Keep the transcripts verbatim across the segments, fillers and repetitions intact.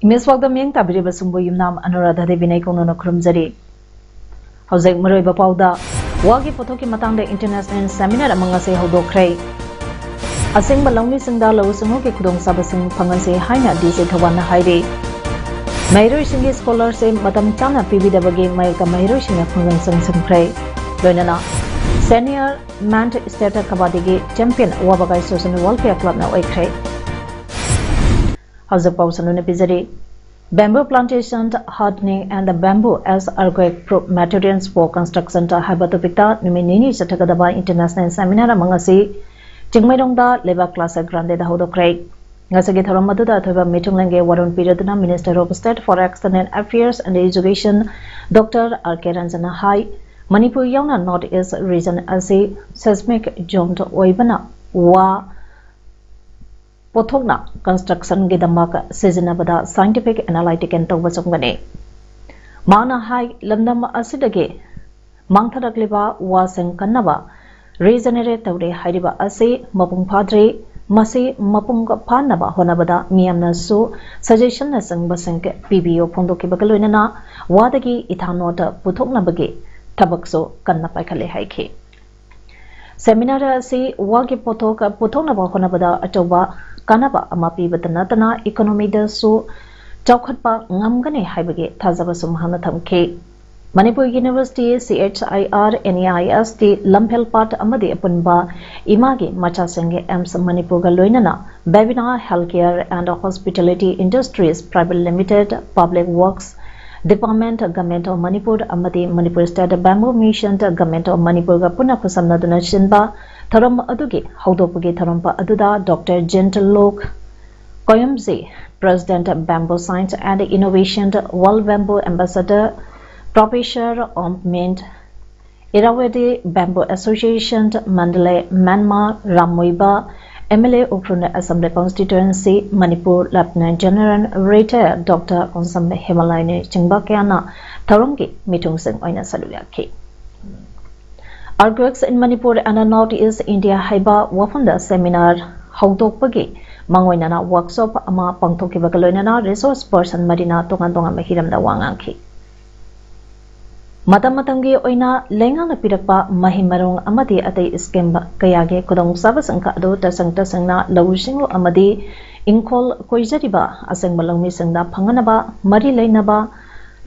Image ꯋꯥꯛꯇ ꯃꯤꯠꯌꯦꯡ ꯇꯥꯕꯤꯔꯤꯕꯁꯤꯡꯕꯨ ꯌꯨꯝꯅꯥꯝ ꯑꯅꯨꯔꯥꯙ ꯗꯦꯕꯤꯅ ꯏꯀꯣꯛꯅꯅ ꯈꯨꯔꯨꯝꯖꯔꯤ꯫ ꯍꯧꯖꯤꯛ ꯃꯔꯨꯑꯣꯏꯕ ꯄꯥꯎꯗ, ꯋꯥꯒꯤ ꯄꯣꯠꯊꯣꯛꯀꯤ ꯃꯇꯥꯡꯗ ꯏꯟꯇꯔꯅꯦꯁꯅꯦꯜ ꯁꯦꯃꯤꯅꯥꯔ ꯑꯃ ꯉꯁꯤ ꯍꯧꯗꯣꯛꯈ꯭ꯔꯦ꯫ ꯑꯁꯦꯡꯕ ꯂꯧꯃꯤꯁꯤꯡꯗ ꯂꯧꯎ ꯁꯤꯡꯎꯒꯤ ꯈꯨꯗꯣꯡꯆꯥꯕꯁꯤꯡ ꯐꯪꯍꯟꯁꯤ ꯍꯥꯏꯅ ꯗꯤ ꯁꯤ ꯊꯧꯕꯥꯜꯅ ꯍꯥꯏꯔꯤ꯫ ꯃꯍꯩꯔꯣꯏꯁꯤꯡꯒꯤ ꯁ꯭ꯀꯣꯂꯔꯁꯤꯞ ꯃꯇꯝ ꯆꯥꯅ ꯄꯤꯕꯤꯗꯕꯒꯤ ꯃꯥꯌꯣꯛꯇ ꯃꯍꯩꯔꯣꯏꯁꯤꯡꯅ ꯈꯣꯡꯖꯪ ꯆꯪꯁꯤꯟꯈ꯭ꯔꯦ꯫ ꯂꯣꯏꯅꯅ ꯁꯦꯅꯤꯌꯔ ꯃꯦꯟ ꯁ꯭ꯇꯦꯠ ꯀꯕꯥꯗꯤꯒꯤ ꯆꯦꯝꯄꯤꯌꯟ ꯋꯥꯕꯒꯥꯏ ꯁꯣꯁꯦꯜ ꯋꯦꯜꯐꯤꯌꯔ ꯀ꯭ꯂꯕꯅ ꯑꯣꯏꯈ꯭ꯔꯦ꯫ ꯍꯧꯖꯤꯛ ꯄꯥꯎ ꯁꯟꯗꯣꯛꯅ ꯄꯤꯖꯔꯤ꯫ Bamboo plantation hardening and the bamboo as earthquake proof materials for construction ꯍꯥꯏꯕ ꯇꯣꯄꯤꯛꯇ ꯅꯨꯃꯤꯠ ꯅꯤꯅꯤ ꯆꯠꯊꯒꯗꯕ ꯏꯟꯇꯔꯅꯦꯁꯅꯦꯜ ꯁꯦꯃꯤꯅꯥꯔ ꯑꯃ ꯉꯁꯤ ꯆꯤꯡꯃꯩꯔꯣꯡꯗ ꯂꯩꯕꯥꯛ ꯀ꯭ꯂꯥꯁ ꯒ꯭ꯔꯥꯟꯗꯦꯗ ꯍꯧꯗꯣꯛꯈ꯭ꯔꯦ꯫ ꯉꯁꯤꯒꯤ ꯊꯧꯔꯝ ꯑꯗꯨꯗ ꯑꯊꯣꯏꯕ ꯃꯤꯊꯨꯡꯂꯦꯟꯒꯤ ꯋꯥꯔꯣꯜ ꯄꯤꯔꯗꯨꯅ Minister of State for External Affairs and Education Doctor R K Ranjan ꯅ ꯍꯥꯏ, ꯃꯅꯤꯄꯨꯔ ꯌꯥꯎꯅ North East region ꯑꯁꯤ seismic zone ꯑꯣꯏꯕꯅ ꯋꯥ ꯄꯣꯠꯊꯣꯛꯅ construction ꯒꯤꯗꯃꯛ ꯁꯤꯖꯤꯟꯅꯕꯗ scientific analytical ꯇꯧꯕ ꯆꯪꯒꯅꯤ꯫ ꯃꯍꯥꯛꯅ ꯍꯥꯏ, ꯂꯝꯗꯝ ꯑꯁꯤꯗꯒꯤ ꯃꯥꯡꯊꯔꯛꯂꯤꯕ ꯋꯥꯁꯤꯡ ꯀꯟꯅꯕ regenerate ꯇꯧꯔꯦ ꯍꯥꯏꯔꯤꯕ ꯑꯁꯤ ꯃꯄꯨꯡ ꯐꯥꯗ꯭ꯔꯤ꯫ ꯃꯁꯤ ꯃꯄꯨꯡ ꯐꯥꯅꯕ ꯍꯣꯠꯅꯕꯗ ꯃꯤꯌꯥꯝꯅꯁꯨ suggestion ꯅꯆꯤꯡꯕꯁꯤꯡ ꯄꯤꯕꯤꯌꯨ ꯐꯣꯡꯗꯣꯛꯈꯤꯕꯒ ꯂꯣꯏꯅꯅ ꯋꯥꯗꯒꯤ ethanol ꯄꯨꯊꯣꯛꯅꯕꯒꯤ ꯊꯕꯛꯁꯨ ꯀꯟꯅ ꯄꯥꯏꯈꯠꯂꯦ ꯍꯥꯏꯈꯤ꯫ ꯁꯦꯃꯤꯅꯥꯔ ꯑꯁꯤ ꯋꯥꯒꯤ ꯄꯣꯠꯊꯣꯛ ꯄꯨꯊꯣꯛꯅꯕ ꯍꯣꯠꯅꯕꯗ ꯑꯆꯧꯕ ꯀꯥꯟꯅꯕ ꯑꯃ ꯄꯤꯕꯇ ꯅꯠꯇꯅ economy ꯗꯁꯨ ꯆꯥꯎꯈꯠꯄ ꯉꯝꯒꯅꯤ ꯍꯥꯏꯕꯒꯤ ꯊꯥꯖꯕꯁꯨ ꯃꯍꯥꯛꯅ ꯊꯝꯈꯤ꯫ Manipur university, C H I R, N E I S T, ꯂꯝꯐꯦꯜ ꯄꯥꯠ ꯑꯃꯗꯤ ꯑꯄꯨꯟꯕ ꯏꯃꯥꯒꯤ ꯃꯆꯥꯁꯤꯡꯒꯤ AIIMS ꯃꯅꯤꯄꯨꯔꯒ ꯂꯣꯏꯅꯅ Babina Healthcare and Hospitality Industries Private Limited, Public Works Department, Government of Manipur ꯑꯃꯗꯤ Manipur State Bamboo Mission, Government of ꯃꯅꯤꯄꯨꯔꯒ ꯄꯨꯟꯅ ꯈꯨꯠꯁꯝꯅꯗꯨꯅ ꯁꯤꯟꯕ ꯊꯧꯔꯝ ꯑꯗꯨꯒꯤ ꯍꯧꯗꯣꯛꯄꯒꯤ ꯊꯧꯔꯝ ꯑꯗꯨꯗ Doctor Gentle Lok, Koyamji, President, Bamboo Science and Innovation, World Bamboo Ambassador, Professor Om Mint, Irrawaddy Bamboo Association, Mandalay, Myanmar, Ram Muivah, M L A Ukhrul Assembly Constituency, Manipur, Lieutenant General Retired Doctor Konsam Hemalaina ꯆꯤꯡꯕ ꯀꯌꯥꯅ ꯊꯧꯔꯝꯒꯤ ꯃꯤꯊꯨꯡꯁꯤꯡ ꯑꯣꯏꯅ ꯁꯔꯨꯛ ꯌꯥꯈꯤ꯫ Earthquakes in Manipur and North East India ꯍꯥꯏꯕ ꯋꯥꯐꯝꯗ seminar ꯍꯧꯗꯣꯛꯄꯒꯤ ꯃꯥꯡꯑꯣꯏꯅꯅ workshop ꯑꯃ ꯄꯥꯡꯊꯣꯛꯈꯤꯕꯒ ꯂꯣꯏꯅꯅ resource person ꯃꯔꯤꯅ ꯇꯣꯉꯥꯟ ꯇꯣꯉꯥꯟꯕ ꯍꯤꯔꯝꯗ ꯋꯥ ꯉꯥꯡꯈꯤ꯫ ꯃꯇꯝ ꯃꯇꯝꯒꯤ ꯑꯣꯏꯅ ꯂꯩꯉꯥꯛꯅ ꯄꯤꯔꯛꯄ ꯃꯍꯩ ꯃꯔꯣꯡ ꯑꯃꯗꯤ ꯑꯇꯩ scheme ꯀꯌꯥꯒꯤ ꯈꯨꯗꯣꯡꯆꯥꯕꯁꯤꯡ ꯑꯗꯨ ꯇꯁꯦꯡ ꯇꯁꯦꯡꯅ ꯂꯧꯎ ꯁꯤꯡꯎ ꯑꯃꯗꯤ ꯏꯪꯈꯣꯜ ꯀꯣꯏꯖꯔꯤꯕ ꯑꯁꯦꯡꯕ ꯂꯧꯃꯤꯁꯤꯡꯗ ꯐꯪꯍꯟꯅꯕ ꯃꯔꯤ ꯂꯩꯅꯕ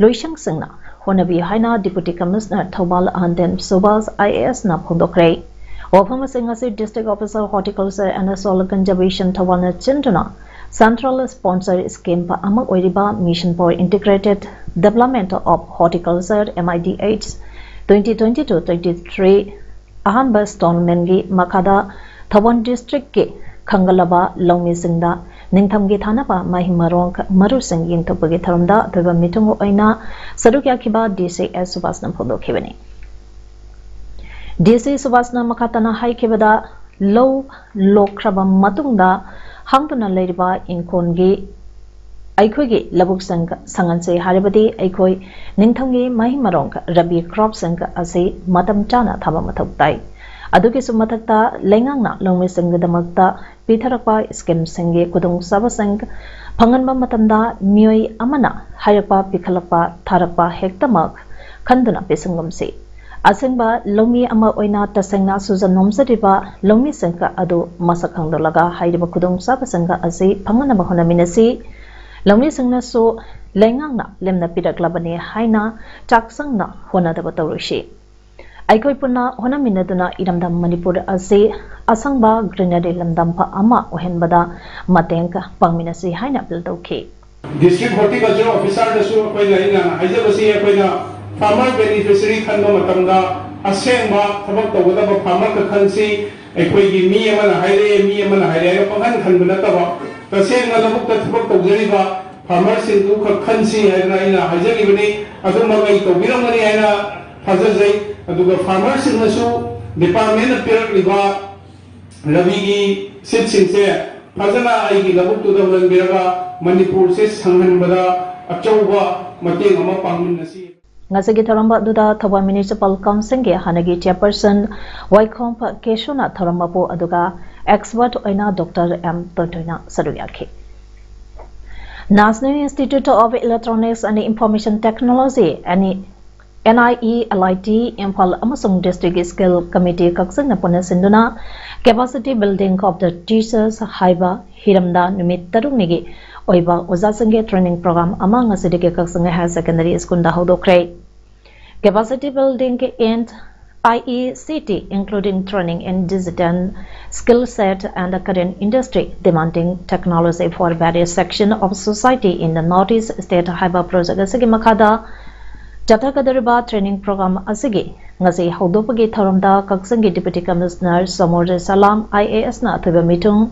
ꯂꯣꯏꯁꯪꯁꯤꯡꯅ ꯍꯣꯠꯅꯕꯤ ꯍꯥꯏꯅ Deputy Commissioner Thoubal ꯑꯍꯟꯗꯦꯟ Subhas I A S ꯅ ꯐꯣꯡꯗꯣꯛꯈ꯭ꯔꯦ꯫ ꯋꯥꯐꯝꯁꯤꯡ ꯑꯁꯤ District Officer Horticulture and Soil Conservation ꯊꯧꯕꯥꯜꯅ ꯆꯦꯟꯗꯨꯅ central sponsor scheme ꯑꯃ ꯑꯣꯏꯔꯤꯕ Mission for Integrated Development of Horticulture, M I D H, twenty twenty-two twenty-three ꯑꯍꯥꯟꯕ installment ꯒꯤ ꯃꯈꯥꯗ ꯊꯧꯕꯥꯜ district ꯀꯤ ꯈꯟꯒꯠꯂꯕ ꯂꯧꯃꯤꯁꯤꯡꯗ ꯅꯤꯡꯊꯝꯒꯤ ꯊꯥꯅꯕ ꯃꯍꯩ ꯃꯔꯣꯡ ꯃꯔꯨꯁꯤꯡ ꯌꯦꯟꯊꯣꯛꯄꯒꯤ ꯊꯧꯔꯝꯗ ꯑꯊꯣꯏꯕ ꯃꯤꯊꯨꯡ ꯑꯣꯏꯅ ꯁꯔꯨꯛ ꯌꯥꯈꯤꯕ D C S ꯁꯨꯕꯥꯁꯅ ꯐꯣꯡꯗꯣꯛꯈꯤꯕꯅꯤ꯫ D C ꯁꯨꯕꯥꯁꯅ ꯃꯈꯥ ꯇꯥꯅ ꯍꯥꯏꯈꯤꯕꯗ, ꯂꯧ ꯂꯣꯛꯈ꯭ꯔꯕ ꯃꯇꯨꯡꯗ ꯍꯥꯡꯗꯨꯅ ꯂꯩꯔꯤꯕ ꯏꯪꯈꯣꯜꯒꯤ ꯑꯩꯈꯣꯏꯒꯤ ꯂꯧꯕꯨꯛꯁꯤꯡ ꯁꯪꯍꯟꯁꯤ ꯍꯥꯏꯔꯕꯗꯤ ꯑꯩꯈꯣꯏ ꯅꯤꯡꯊꯝꯒꯤ ꯃꯍꯩ ꯃꯔꯣꯡ, Rabi crop ꯁꯤꯡ ꯑꯁꯤ ꯃꯇꯝ ꯆꯥꯅ ꯊꯥꯕ ꯃꯊꯧ ꯇꯥꯏ꯫ ꯑꯗꯨꯒꯤꯁꯨ ꯃꯊꯛꯇ ꯂꯩꯉꯥꯛꯅ ꯂꯧꯃꯤꯁꯤꯡꯒꯤꯗꯃꯛꯇ ꯄꯤꯊꯔꯛꯄ scheme ꯁꯤꯡꯒꯤ ꯈꯨꯗꯣꯡꯆꯥꯕꯁꯤꯡ ꯐꯪꯍꯟꯕ ꯃꯇꯝꯗ ꯃꯤꯑꯣꯏ ꯑꯃꯅ ꯍꯥꯏꯔꯛꯄ, ꯄꯤꯈꯠꯂꯛꯄ, ꯊꯥꯔꯛꯄ ꯍꯦꯛꯇꯃꯛ ꯈꯟꯗꯨꯅ ꯄꯤꯁꯤꯟꯒꯨꯝꯁꯤ꯫ ꯑꯁꯦꯡꯕ ꯂꯧꯃꯤ ꯑꯃ ꯑꯣꯏꯅ ꯇꯁꯦꯡꯅ ꯁꯨꯖ ꯅꯣꯝꯖꯔꯤꯕ ꯂꯧꯃꯤꯁꯤꯡ ꯑꯗꯨ ꯃꯁꯛ ꯈꯪꯗꯣꯛꯂꯒ ꯍꯥꯏꯔꯤꯕ ꯈꯨꯗꯣꯡꯆꯥꯕꯁꯤꯡ ꯑꯁꯤ ꯐꯪꯍꯟꯅꯕ ꯍꯣꯠꯅꯃꯤꯟꯅꯁꯤ꯫ ꯂꯧꯃꯤꯁꯤꯡꯅꯁꯨ ꯂꯩꯉꯥꯛꯅ ꯂꯦꯝꯅ ꯄꯤꯔꯛꯂꯕꯅꯤ ꯍꯥꯏꯅ ꯆꯥꯛꯁꯪꯅ ꯍꯣꯠꯅꯗꯕ ꯇꯧꯔꯣꯏꯁꯤ꯫ ꯑꯩꯈꯣꯏ ꯄꯨꯟꯅ ꯍꯣꯠꯅꯃꯤꯟꯅꯗꯨꯅ ꯏꯔꯝꯗꯝ ꯃꯅꯤꯄꯨꯔ ꯑꯁꯤ ꯑꯁꯪꯕ greenery ꯂꯝꯗꯝ ꯑꯃ ꯑꯣꯏꯍꯟꯕꯗ ꯃꯇꯦꯡ ꯄꯥꯡꯃꯤꯟꯅꯁꯤ ꯍꯥꯏꯅ appeal ꯇꯧꯈꯤ꯫ District Horticulture Officer ꯗꯁꯨ ꯑꯩꯈꯣꯏꯅ, ꯑꯩꯅ ꯍꯥꯏꯖꯕꯁꯤ, ꯑꯩꯈꯣꯏꯅ farmer beneficiary ꯈꯟꯕ ꯃꯇꯝꯗ ꯑꯁꯦꯡꯕ ꯊꯕꯛ ꯇꯧꯒꯗꯕ farmer ꯈꯛ ꯈꯟꯁꯤ꯫ ꯑꯩꯈꯣꯏꯒꯤ ꯃꯤ ꯑꯃꯅ ꯍꯥꯏꯔꯛꯑꯦ, ꯃꯤ ꯑꯃꯅ ꯍꯥꯏꯔꯛꯑꯦ ꯍꯥꯏꯅ ꯄꯪꯈꯟ ꯈꯟꯕ ꯅꯠꯇꯕ, ꯇꯁꯦꯡꯅ ꯂꯧꯕꯨꯛꯇ ꯊꯕꯛ ꯇꯧꯖꯔꯤꯕ ꯐꯥꯔꯃꯔꯁꯤꯡꯗꯨ ꯈꯛ ꯈꯟꯁꯤ ꯍꯥꯏꯗꯅ ꯑꯩꯅ ꯍꯥꯏꯖꯈꯤꯕꯅꯤ꯫ ꯑꯗꯨꯃꯛ ꯑꯩ ꯇꯧꯕꯤꯔꯝꯒꯅꯤ ꯍꯥꯏꯅ ꯊꯥꯖꯖꯩ꯫ ꯑꯗꯨꯒ ꯐꯥꯔꯃꯔꯁꯤꯡꯅꯁꯨ ꯗꯤꯄꯥꯔꯠꯃꯦꯟꯅ ꯄꯤꯔꯛꯂꯤꯕ ꯔꯕꯤꯒꯤ ꯁꯤꯠꯁꯤꯡꯁꯦ ꯐꯖꯅ ꯑꯩꯒꯤ ꯂꯧꯕꯨꯛꯇꯨꯗ ꯍꯨꯜꯍꯟꯕꯤꯔꯒ ꯃꯅꯤꯄꯨꯔꯁꯦ ꯁꯪꯍꯟꯕꯗ ꯑꯆꯧꯕ ꯃꯇꯦꯡ ꯑꯃ ꯄꯥꯡꯃꯤꯟꯅꯁꯤ꯫ ꯉꯁꯤꯒꯤ ꯊꯧꯔꯝ ꯑꯗꯨꯗ ꯊꯧꯕꯥꯜ ꯃ꯭ꯌꯨꯅꯤꯁꯤꯄꯥꯜ ꯀꯥꯎꯟꯁꯤꯜꯒꯤ ꯍꯥꯟꯅꯒꯤ ꯆꯤꯌꯔꯄꯔꯁꯟ ꯋꯥꯏꯈꯣꯝ ꯀꯦꯁꯨꯅ ꯊꯧꯔꯝ ꯃꯄꯨ ꯑꯗꯨꯒ ꯑꯦꯛꯁꯄꯔꯠ ꯑꯣꯏꯅ ꯗꯣꯛꯇꯔ ꯑꯦꯝ ꯇꯣꯟꯊꯣꯏꯅ ꯁꯔꯨꯛ ꯌꯥꯈꯤ꯫ National Institute of Electronics and Information Technology, NIELIT, Imphal ꯑꯃꯁꯨꯡ ꯗꯤꯁꯇ꯭ꯔꯤꯛ ꯁ꯭ꯀꯤꯜ ꯀꯃꯤꯇꯤ ꯀꯛꯆꯤꯡꯅ ꯄꯨꯟꯅ ꯁꯤꯟꯗꯨꯅ Capacity Building of the Teachers ꯍꯥꯏꯕ ꯍꯤꯔꯝꯗ ꯅꯨꯃꯤꯠ ꯇꯔꯨꯛꯅꯤꯒꯤ ꯑꯣꯏꯕ ꯑꯣꯖꯥꯁꯤꯡꯒꯤ ꯇ꯭ꯔꯦꯅꯤꯡ ꯄ꯭ꯔꯣꯒ꯭ꯔꯥꯝ ꯑꯃ ꯉꯁꯤꯗꯒꯤ ꯀꯛꯆꯤꯡ ꯍꯥꯌꯔ ꯁꯦꯀꯦꯟꯗꯔꯤ ꯁ꯭ꯀꯨꯜꯗ ꯍꯧꯗꯣꯛꯈ꯭ꯔꯦ꯫ Capacity Building in IECT, including training in digital skill set and the current industry demanding technology for various section of society in the Northeast State ꯍꯥꯏꯕ project ꯑꯁꯤꯒꯤ ꯃꯈꯥꯗ ꯆꯠꯊꯒꯗꯧꯔꯤꯕ ꯇ꯭ꯔꯦꯅꯤꯡ ꯄ꯭ꯔꯣꯒ꯭ꯔꯥꯝ ꯑꯁꯤꯒꯤ ꯉꯁꯤ ꯍꯧꯗꯣꯛꯄꯒꯤ ꯊꯧꯔꯝꯗ ꯀꯛꯆꯤꯡꯒꯤ ꯗꯤꯄ꯭ꯌꯨꯇꯤ ꯀꯃꯤꯁꯅꯔ ꯁꯣꯃꯣꯔꯖ ꯁꯂꯥꯝ, IASꯅ ꯑꯊꯣꯏꯕ ꯃꯤꯊꯨꯡ,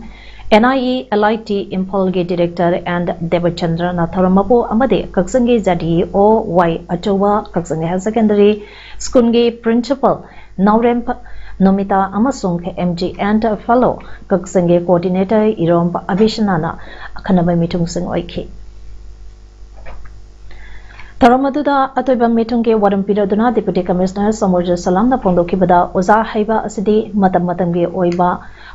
NIELIT ꯏꯝꯐꯥꯜꯒꯤ director and ꯗꯦꯕꯆꯟꯗ꯭ꯔꯅ ꯊꯧꯔꯝ ꯃꯄꯨ ꯑꯃꯗꯤ ꯀꯛꯆꯤꯡꯒꯤ ZEO ꯋꯥꯏ ꯑꯆꯧꯕ, ꯀꯛꯆꯤꯡ ꯍꯥꯌꯔ ꯁꯦꯀꯦꯟꯗꯔꯤ ꯁ꯭ꯀꯨꯜꯒꯤ ꯄ꯭ꯔꯤꯟꯁꯤꯄꯜ ꯅꯥꯎꯔꯦꯝ ꯅꯣꯃꯤꯇꯥ ꯑꯃꯁꯨꯡ MG and Fellow ꯀꯛꯆꯤꯡꯒꯤ ꯀꯣꯑꯣꯔꯗꯤꯅꯦꯇꯔ ꯏꯔꯣꯝ ꯑꯕꯤꯁꯅꯥꯅ ꯑꯈꯟꯅꯕ ꯃꯤꯊꯨꯡꯁꯤꯡ ꯑꯣꯏꯈꯤ꯫ ꯊꯧꯔꯝ ꯑꯗꯨꯗ ꯑꯇꯣꯏꯕ ꯃꯤꯊꯨꯡꯒꯤ ꯋꯥꯔꯦꯝ ꯄꯤꯔꯗꯨꯅ ꯗꯤꯄ꯭ꯌꯨꯇꯤ ꯀꯃꯤꯁꯅꯔ ꯁꯣꯃꯣꯔꯖ ꯁꯂꯥꯝꯅ ꯐꯣꯡꯗꯣꯛꯈꯤꯕꯗ, ꯑꯣꯖꯥ ꯍꯩꯕ ꯑꯁꯤꯗꯤ ꯃꯇꯝ ꯃꯇꯝꯒꯤ ꯑꯣꯏꯕ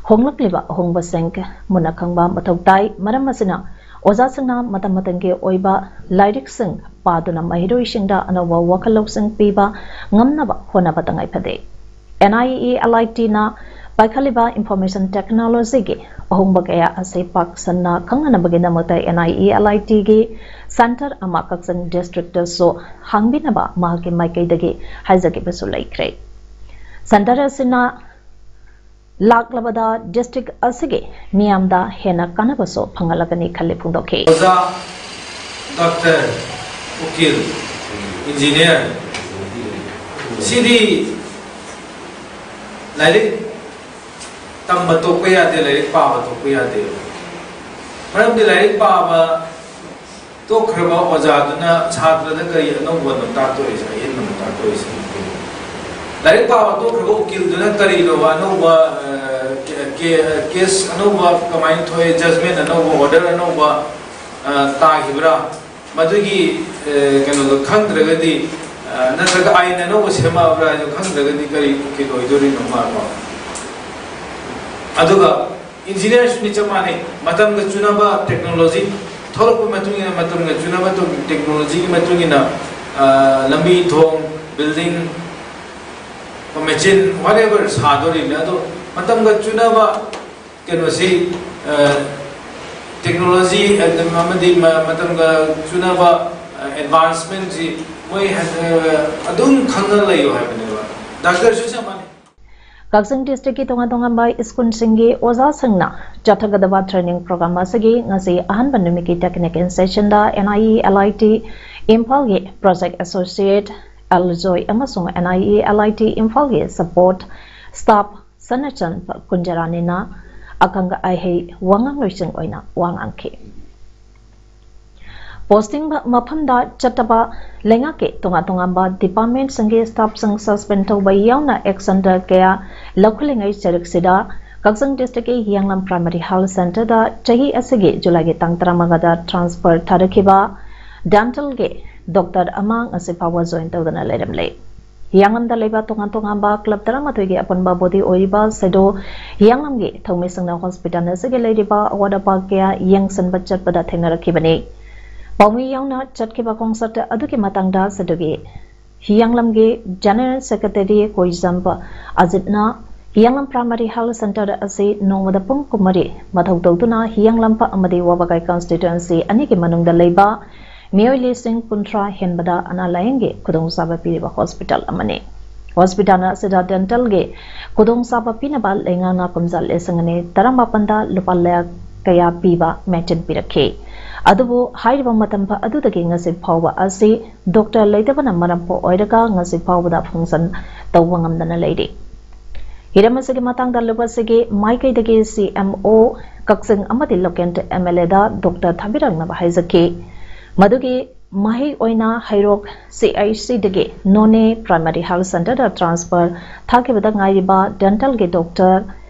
ꯍꯣꯡꯂꯛꯂꯤꯕ ꯑꯍꯣꯡꯕꯁꯤꯡ ꯃꯨꯟꯅ ꯈꯪꯕ ꯃꯊꯧ ꯇꯥꯏ꯫ ꯃꯔꯝ ꯑꯁꯤꯅ, ꯑꯣꯖꯥꯁꯤꯡꯅ ꯃꯇꯝ ꯃꯇꯝꯒꯤ ꯑꯣꯏꯕ ꯂꯥꯏꯔꯤꯛꯁꯤꯡ ꯄꯥꯗꯨꯅ ꯃꯍꯩꯔꯣꯏꯁꯤꯡꯗ ꯑꯅꯧꯕ ꯋꯥꯈꯜ ꯂꯧꯁꯤꯡ ꯄꯤꯕ ꯉꯝꯅꯕ ꯍꯣꯠꯅꯕ ꯇꯉꯥꯏ ꯐꯗꯦ꯫ NIELITꯅ ꯄꯥꯏꯈꯠꯂꯤꯕ ꯏꯟꯐꯣꯔꯃꯦꯁꯟ ꯇꯦꯛꯅꯣꯂꯣꯖꯤꯒꯤ ꯑꯍꯣꯡꯕ ꯀꯌꯥ ꯑꯁꯤ ꯄꯥꯛ ꯁꯟꯅ ꯈꯪꯅꯅꯕꯒꯤꯗꯃꯛꯇ NIELITꯒꯤ ꯁꯦꯟꯇꯔ ꯑꯃ ꯀꯛꯆꯤꯡ ꯗꯤꯁꯇ꯭ꯔꯤꯛꯇꯁꯨ ꯍꯥꯡꯕꯤꯅꯕ ꯃꯍꯥꯛꯀꯤ ꯃꯥꯏꯀꯩꯗꯒꯤ ꯍꯥꯏꯖꯈꯤꯕꯁꯨ ꯂꯩꯈ꯭ꯔꯦ꯫ ꯁꯦꯟꯇꯔ ꯑꯁꯤꯅ ꯂꯥꯛꯂꯕꯗ ꯗꯤꯁꯇ꯭ꯔꯤꯛ ꯑꯁꯤꯒꯤ ꯃꯤꯌꯥꯝꯗ ꯍꯦꯟꯅ ꯀꯥꯟꯅꯕꯁꯨ ꯐꯪꯍꯜꯂꯒꯅꯤ ꯈꯜꯂꯤ ꯐꯣꯡꯗꯣꯛꯈꯤ꯫ ꯑꯣꯖꯥ, ꯗꯣꯛꯇꯔ, ꯎꯀꯤꯜ, ꯏꯟꯖꯤꯅꯤꯌꯔ, ꯁꯤꯗꯤ ꯂꯥꯏꯔꯤꯛ ꯇꯝꯕ ꯇꯣꯛꯄ ꯌꯥꯗꯦ, ꯂꯥꯏꯔꯤꯛ ꯄꯥꯕ ꯇꯣꯛꯄ ꯌꯥꯗꯦ꯫ ꯃꯔꯝꯗꯤ ꯂꯥꯏꯔꯤꯛ ꯄꯥꯕ ꯇꯣꯛꯈ꯭ꯔꯕ ꯑꯣꯖꯥꯗꯨꯅ ꯁꯥꯇ꯭ꯔꯗ ꯀꯔꯤ ꯑꯅꯧꯕꯅꯣ ꯇꯥꯛꯇꯣꯔꯤꯁꯦ, ꯑꯍꯦꯟꯕꯅꯣ ꯇꯥꯛꯇꯣꯔꯤꯁꯦ? ꯂꯥꯏꯔꯤꯛ ꯄꯥꯕ ꯇꯣꯛꯈ꯭ꯔꯕ ꯎꯀꯤꯜꯗꯨꯅ ꯀꯔꯤꯅꯣꯕ ꯑꯅꯧꯕ, ꯑ, ꯀꯦ-, ꯀꯦ-, ꯀꯦꯁ ꯑꯅꯧꯕ ꯀꯃꯥꯏꯅ ꯊꯣꯛꯑꯦ, ꯖꯖꯃꯦꯟ ꯑꯅꯧꯕ, ꯑꯣꯔꯗꯔ ꯑꯅꯧꯕ, ꯑ, ꯇꯥꯈꯤꯕ꯭ꯔꯥ? ꯃꯗꯨꯒꯤ, ꯑ, ꯀꯩꯅꯣꯗꯣ ꯈꯪꯗ꯭ꯔꯒꯗꯤ, ꯑ, ꯅꯠꯇ꯭ꯔꯒ ꯑꯥꯏꯟ ꯑꯅꯧꯕ ꯁꯦꯝꯃꯛꯑꯕ꯭ꯔꯥ ꯍꯥꯏꯗꯣ ꯈꯪꯗ꯭ꯔꯒꯗꯤ ꯀꯔꯤ ꯎꯀꯤꯜ ꯑꯣꯏꯗꯣꯔꯤꯅꯣ ꯃꯥꯀꯣ? ꯑꯗꯨꯒ ꯏꯟꯖꯤꯅꯤꯌꯥꯔꯁꯨꯅꯤ ꯆꯞ ꯃꯥꯟꯅꯩ꯫ ꯃꯇꯝꯒ ꯆꯨꯅꯕ ꯇꯦꯛꯅꯣꯂꯣꯖꯤ ꯊꯣꯛꯂꯛꯄ ꯃꯇꯨꯡ ꯏꯟꯅ, ꯃꯇꯝꯒ ꯆꯨꯅꯕ ꯇꯣ-, ꯇꯦꯛꯅꯣꯂꯣꯖꯤꯒꯤ ꯃꯇꯨꯡ ꯏꯟꯅ, ꯑ, ꯂꯝꯕꯤ, ꯊꯣꯡ, ꯕꯤꯜꯗꯤꯡ, ꯃꯦꯆꯤꯟ, whatever ꯁꯥꯗꯣꯔꯤꯕꯅꯤ꯫ ꯑꯗꯣ ꯃꯇꯝꯒ ꯆꯨꯅꯕ ꯀꯩꯅꯣꯁꯤ, ꯑ, ꯇꯦꯛꯅꯣꯂꯣꯖꯤ ꯑꯃꯗꯤ ꯃ-, ꯃꯇꯝꯒ ꯆꯨꯅꯕ, ꯑ, ꯑꯦꯗꯚꯥꯟꯁꯃꯦꯟꯁꯤ ꯃꯣꯏ ꯍ-, ꯑ, ꯑꯗꯨꯝ ꯈꯪꯅ ꯂꯩꯌꯨ ꯍꯥꯏꯕꯅꯦꯕ꯫ ꯗꯥꯛꯇꯔꯁꯨ ꯆꯞ ꯃꯥꯟꯅꯩ꯫ ꯀꯛꯆꯤꯡ ꯗꯤꯁꯇ꯭ꯔꯤꯛꯀꯤ ꯇꯣꯉꯥꯟ ꯇꯣꯉꯥꯟꯕ ꯁ꯭ꯀꯨꯜꯁꯤꯡꯒꯤ ꯑꯣꯖꯥꯁꯤꯡꯅ ꯆꯠꯊꯒꯗꯕ ꯇ꯭ꯔꯦꯅꯤꯡ ꯄ꯭ꯔꯣꯒ꯭ꯔꯥꯝ ꯑꯁꯤꯒꯤ ꯉꯁꯤ ꯑꯍꯥꯟꯕ ꯅꯨꯃꯤꯠꯀꯤ ꯇꯦꯛꯅꯤꯀꯦꯜ ꯁꯦꯁꯟꯗ NIE LIT ꯏꯝꯐꯥꯜꯒꯤ ꯄ꯭ꯔꯣꯖꯦꯛ ꯑꯦꯁꯣꯁꯤꯌꯦꯠ ꯑꯦꯜ ꯖꯣꯏ ꯑꯃꯁꯨꯡ NIE LIT ꯏꯝꯐꯥꯜꯒꯤ ꯁꯄꯣꯔꯠ ꯁ꯭ꯇꯥꯐ ꯁꯅꯆꯟ ꯀꯨꯟꯖꯔꯥꯅꯤꯅ ꯑꯈꯪ ꯑꯍꯩ ꯋꯥꯉꯥꯡꯂꯣꯏꯁꯤꯡ ꯑꯣꯏꯅ ꯋꯥ ꯉꯥꯡꯈꯤ꯫ ꯄꯣꯁꯇꯤꯡ ꯃꯐꯝꯗ ꯆꯠꯇꯕ ꯂꯩꯉꯥꯛꯀꯤ ꯇꯣꯉꯥꯟ ꯇꯣꯉꯥꯟꯕ ꯗꯤꯄꯥꯔꯠꯃꯦꯟꯠꯁꯤꯡꯒꯤ ꯁ꯭ꯇꯥꯐꯁꯤꯡ ꯁꯁꯄꯦꯟ ꯇꯧꯕ ꯌꯥꯎꯅ ꯑꯦꯛꯁꯟꯗ ꯀꯌꯥ ꯂꯧꯈꯠꯂꯤꯉꯩ ꯆꯔꯛꯁꯤꯗ ꯀꯛꯆꯤꯡ ꯗꯤꯁꯇ꯭ꯔꯤꯛꯀꯤ ꯍꯤꯌꯥꯡꯂꯝ ꯄ꯭ꯔꯥꯏꯃꯥꯔꯤ ꯍꯦꯜꯊ ꯁꯦꯟꯇꯔꯗ ꯆꯍꯤ ꯑꯁꯤꯒꯤ ꯖꯨꯂꯥꯏꯒꯤ ꯇꯥꯡ ꯇꯔꯥꯃꯉꯥꯗ ꯇ꯭ꯔꯥꯟꯁꯐꯔ ꯊꯥꯔꯛꯈꯤꯕ ꯗꯦꯟꯇꯜꯒꯤ ꯗꯣꯛꯇꯔ ꯑꯃ ꯉꯁꯤ ꯐꯥꯎꯕ ꯖꯣꯏꯟ ꯇꯧꯗꯅ ꯂꯩꯔꯝꯂꯦ꯫ ꯍꯤꯌꯥꯡꯂꯝꯗ ꯂꯩꯕ ꯇꯣꯉꯥꯟ ꯇꯣꯉꯥꯟꯕ ꯀ꯭ꯂꯕ ꯇꯔꯥꯃꯥꯊꯣꯏꯒꯤ ꯑꯄꯨꯟꯕ ꯕꯣꯗꯤ ꯑꯣꯏꯔꯤꯕ ꯁꯦꯗꯣ ꯍꯤꯌꯥꯡꯂꯝꯒꯤ ꯊꯧꯃꯤꯁꯤꯡꯅ ꯍꯣꯁꯄꯤꯇꯥꯜ ꯑꯁꯤꯒꯤ ꯂꯩꯔꯤꯕ ꯑꯋꯥꯠ ꯑꯄꯥ ꯀꯌꯥ ꯌꯦꯡꯁꯤꯟꯕ ꯆꯠꯄꯗ ꯊꯦꯡꯅꯔꯛꯈꯤꯕꯅꯤ꯫ ꯄꯥꯎꯃꯤ ꯌꯥꯎꯅ ꯆꯠꯈꯤꯕ ꯈꯣꯡꯆꯠ ꯑꯗꯨꯒꯤ ꯃꯇꯥꯡꯗ ꯁꯦꯗꯣꯒꯤ ꯍꯤꯌꯥꯡꯂꯝꯒꯤ ꯖꯦꯅꯔꯦꯜ ꯁꯦꯀ꯭ꯔꯦꯇꯔꯤ ꯀꯣꯏꯖꯝꯕ ꯑꯖꯤꯠꯅ ꯍꯤꯌꯥꯡꯂꯝ ꯄ꯭ꯔꯥꯏꯃꯥꯔꯤ ꯍꯦꯜꯊ ꯁꯦꯟꯇꯔ ꯑꯁꯤ ꯅꯣꯡꯃꯗ ꯄꯨꯡ ꯀꯨꯟꯃꯔꯤ ꯃꯊꯧ ꯇꯧꯗꯨꯅ ꯍꯤꯌꯥꯡꯂꯝ ꯑꯃꯗꯤ ꯋꯥꯕꯒꯥꯏ ꯀꯟꯁꯇꯤꯇ꯭ꯋꯦꯟꯁꯤ ꯑꯅꯤꯒꯤ ꯃꯅꯨꯡꯗ ꯂꯩꯕ ꯃꯤꯑꯣꯏ ꯂꯤꯁꯤꯡ ꯀꯨꯟꯊ꯭ꯔꯥ ꯍꯦꯟꯕꯗ ꯑꯅꯥ ꯂꯥꯌꯦꯡꯒꯤ ꯈꯨꯗꯣꯡꯆꯥꯕ ꯄꯤꯔꯤꯕ ꯍꯣꯁꯄꯤꯇꯥꯜ ꯑꯃꯅꯤ꯫ ꯍꯣꯁꯄꯤꯇꯥꯜ ꯑꯁꯤꯗ ꯗꯦꯟꯇꯜꯒꯤ ꯈꯨꯗꯣꯡꯆꯥꯕ ꯄꯤꯅꯕ ꯂꯩꯉꯥꯛꯅ ꯀꯨꯝꯖꯥ ꯂꯤꯁꯤꯡ ꯑꯅꯤ ꯇꯔꯥꯃꯥꯄꯟꯗ ꯂꯨꯄꯥ ꯂꯥꯈ ꯀꯌꯥ ꯄꯤꯕ ꯃꯦꯆꯤꯟ ꯄꯤꯔꯛꯈꯤ꯫ ꯑꯗꯨꯕꯨ ꯍꯥꯏꯔꯤꯕ ꯃꯇꯝ ꯑꯗꯨꯗꯒꯤ ꯉꯁꯤ ꯐꯥꯎꯕ ꯑꯁꯤ ꯗꯣꯛꯇꯔ ꯂꯩꯇꯕꯅ ꯃꯔꯝ ꯑꯣꯏꯔꯒ ꯉꯁꯤ ꯐꯥꯎꯕꯗ ꯐꯪꯁꯟ ꯇꯧꯕ ꯉꯝꯗꯅ ꯂꯩꯔꯤ꯫ ꯍꯤꯔꯝ ꯑꯁꯤꯒꯤ ꯃꯇꯥꯡꯗ ꯂꯨꯞ ꯑꯁꯤꯒꯤ ꯃꯥꯏꯀꯩꯗꯒꯤ ꯁꯤ ꯑꯦꯝ ꯑꯣ ꯀꯛꯆꯤꯡ ꯑꯃꯗꯤ ꯂꯣꯀꯦꯟ ꯑꯦꯝ ꯑꯦꯜ ꯑꯦꯗ ꯗꯣꯛꯇꯔ ꯊꯥꯕꯤꯔꯛꯅꯕ ꯍꯥꯏꯖꯈꯤ꯫ ꯃꯗꯨꯒꯤ ꯃꯍꯩ ꯑꯣꯏꯅ ꯍꯩꯔꯣꯛ ꯁꯤ ꯑꯩꯆ ꯁꯤꯗꯒꯤ ꯅꯣꯅꯦ ꯄ꯭ꯔꯥꯏꯃꯥꯔꯤ ꯍꯦꯜꯊ ꯁꯦꯟꯇꯔꯗ ꯇ꯭ꯔꯥꯟꯁꯐꯔ ꯊꯥꯈꯤꯕꯗ ꯉꯥꯏꯔꯤꯕ ꯗꯦꯟꯇꯦꯜꯒꯤ ꯗꯣꯛꯇꯔ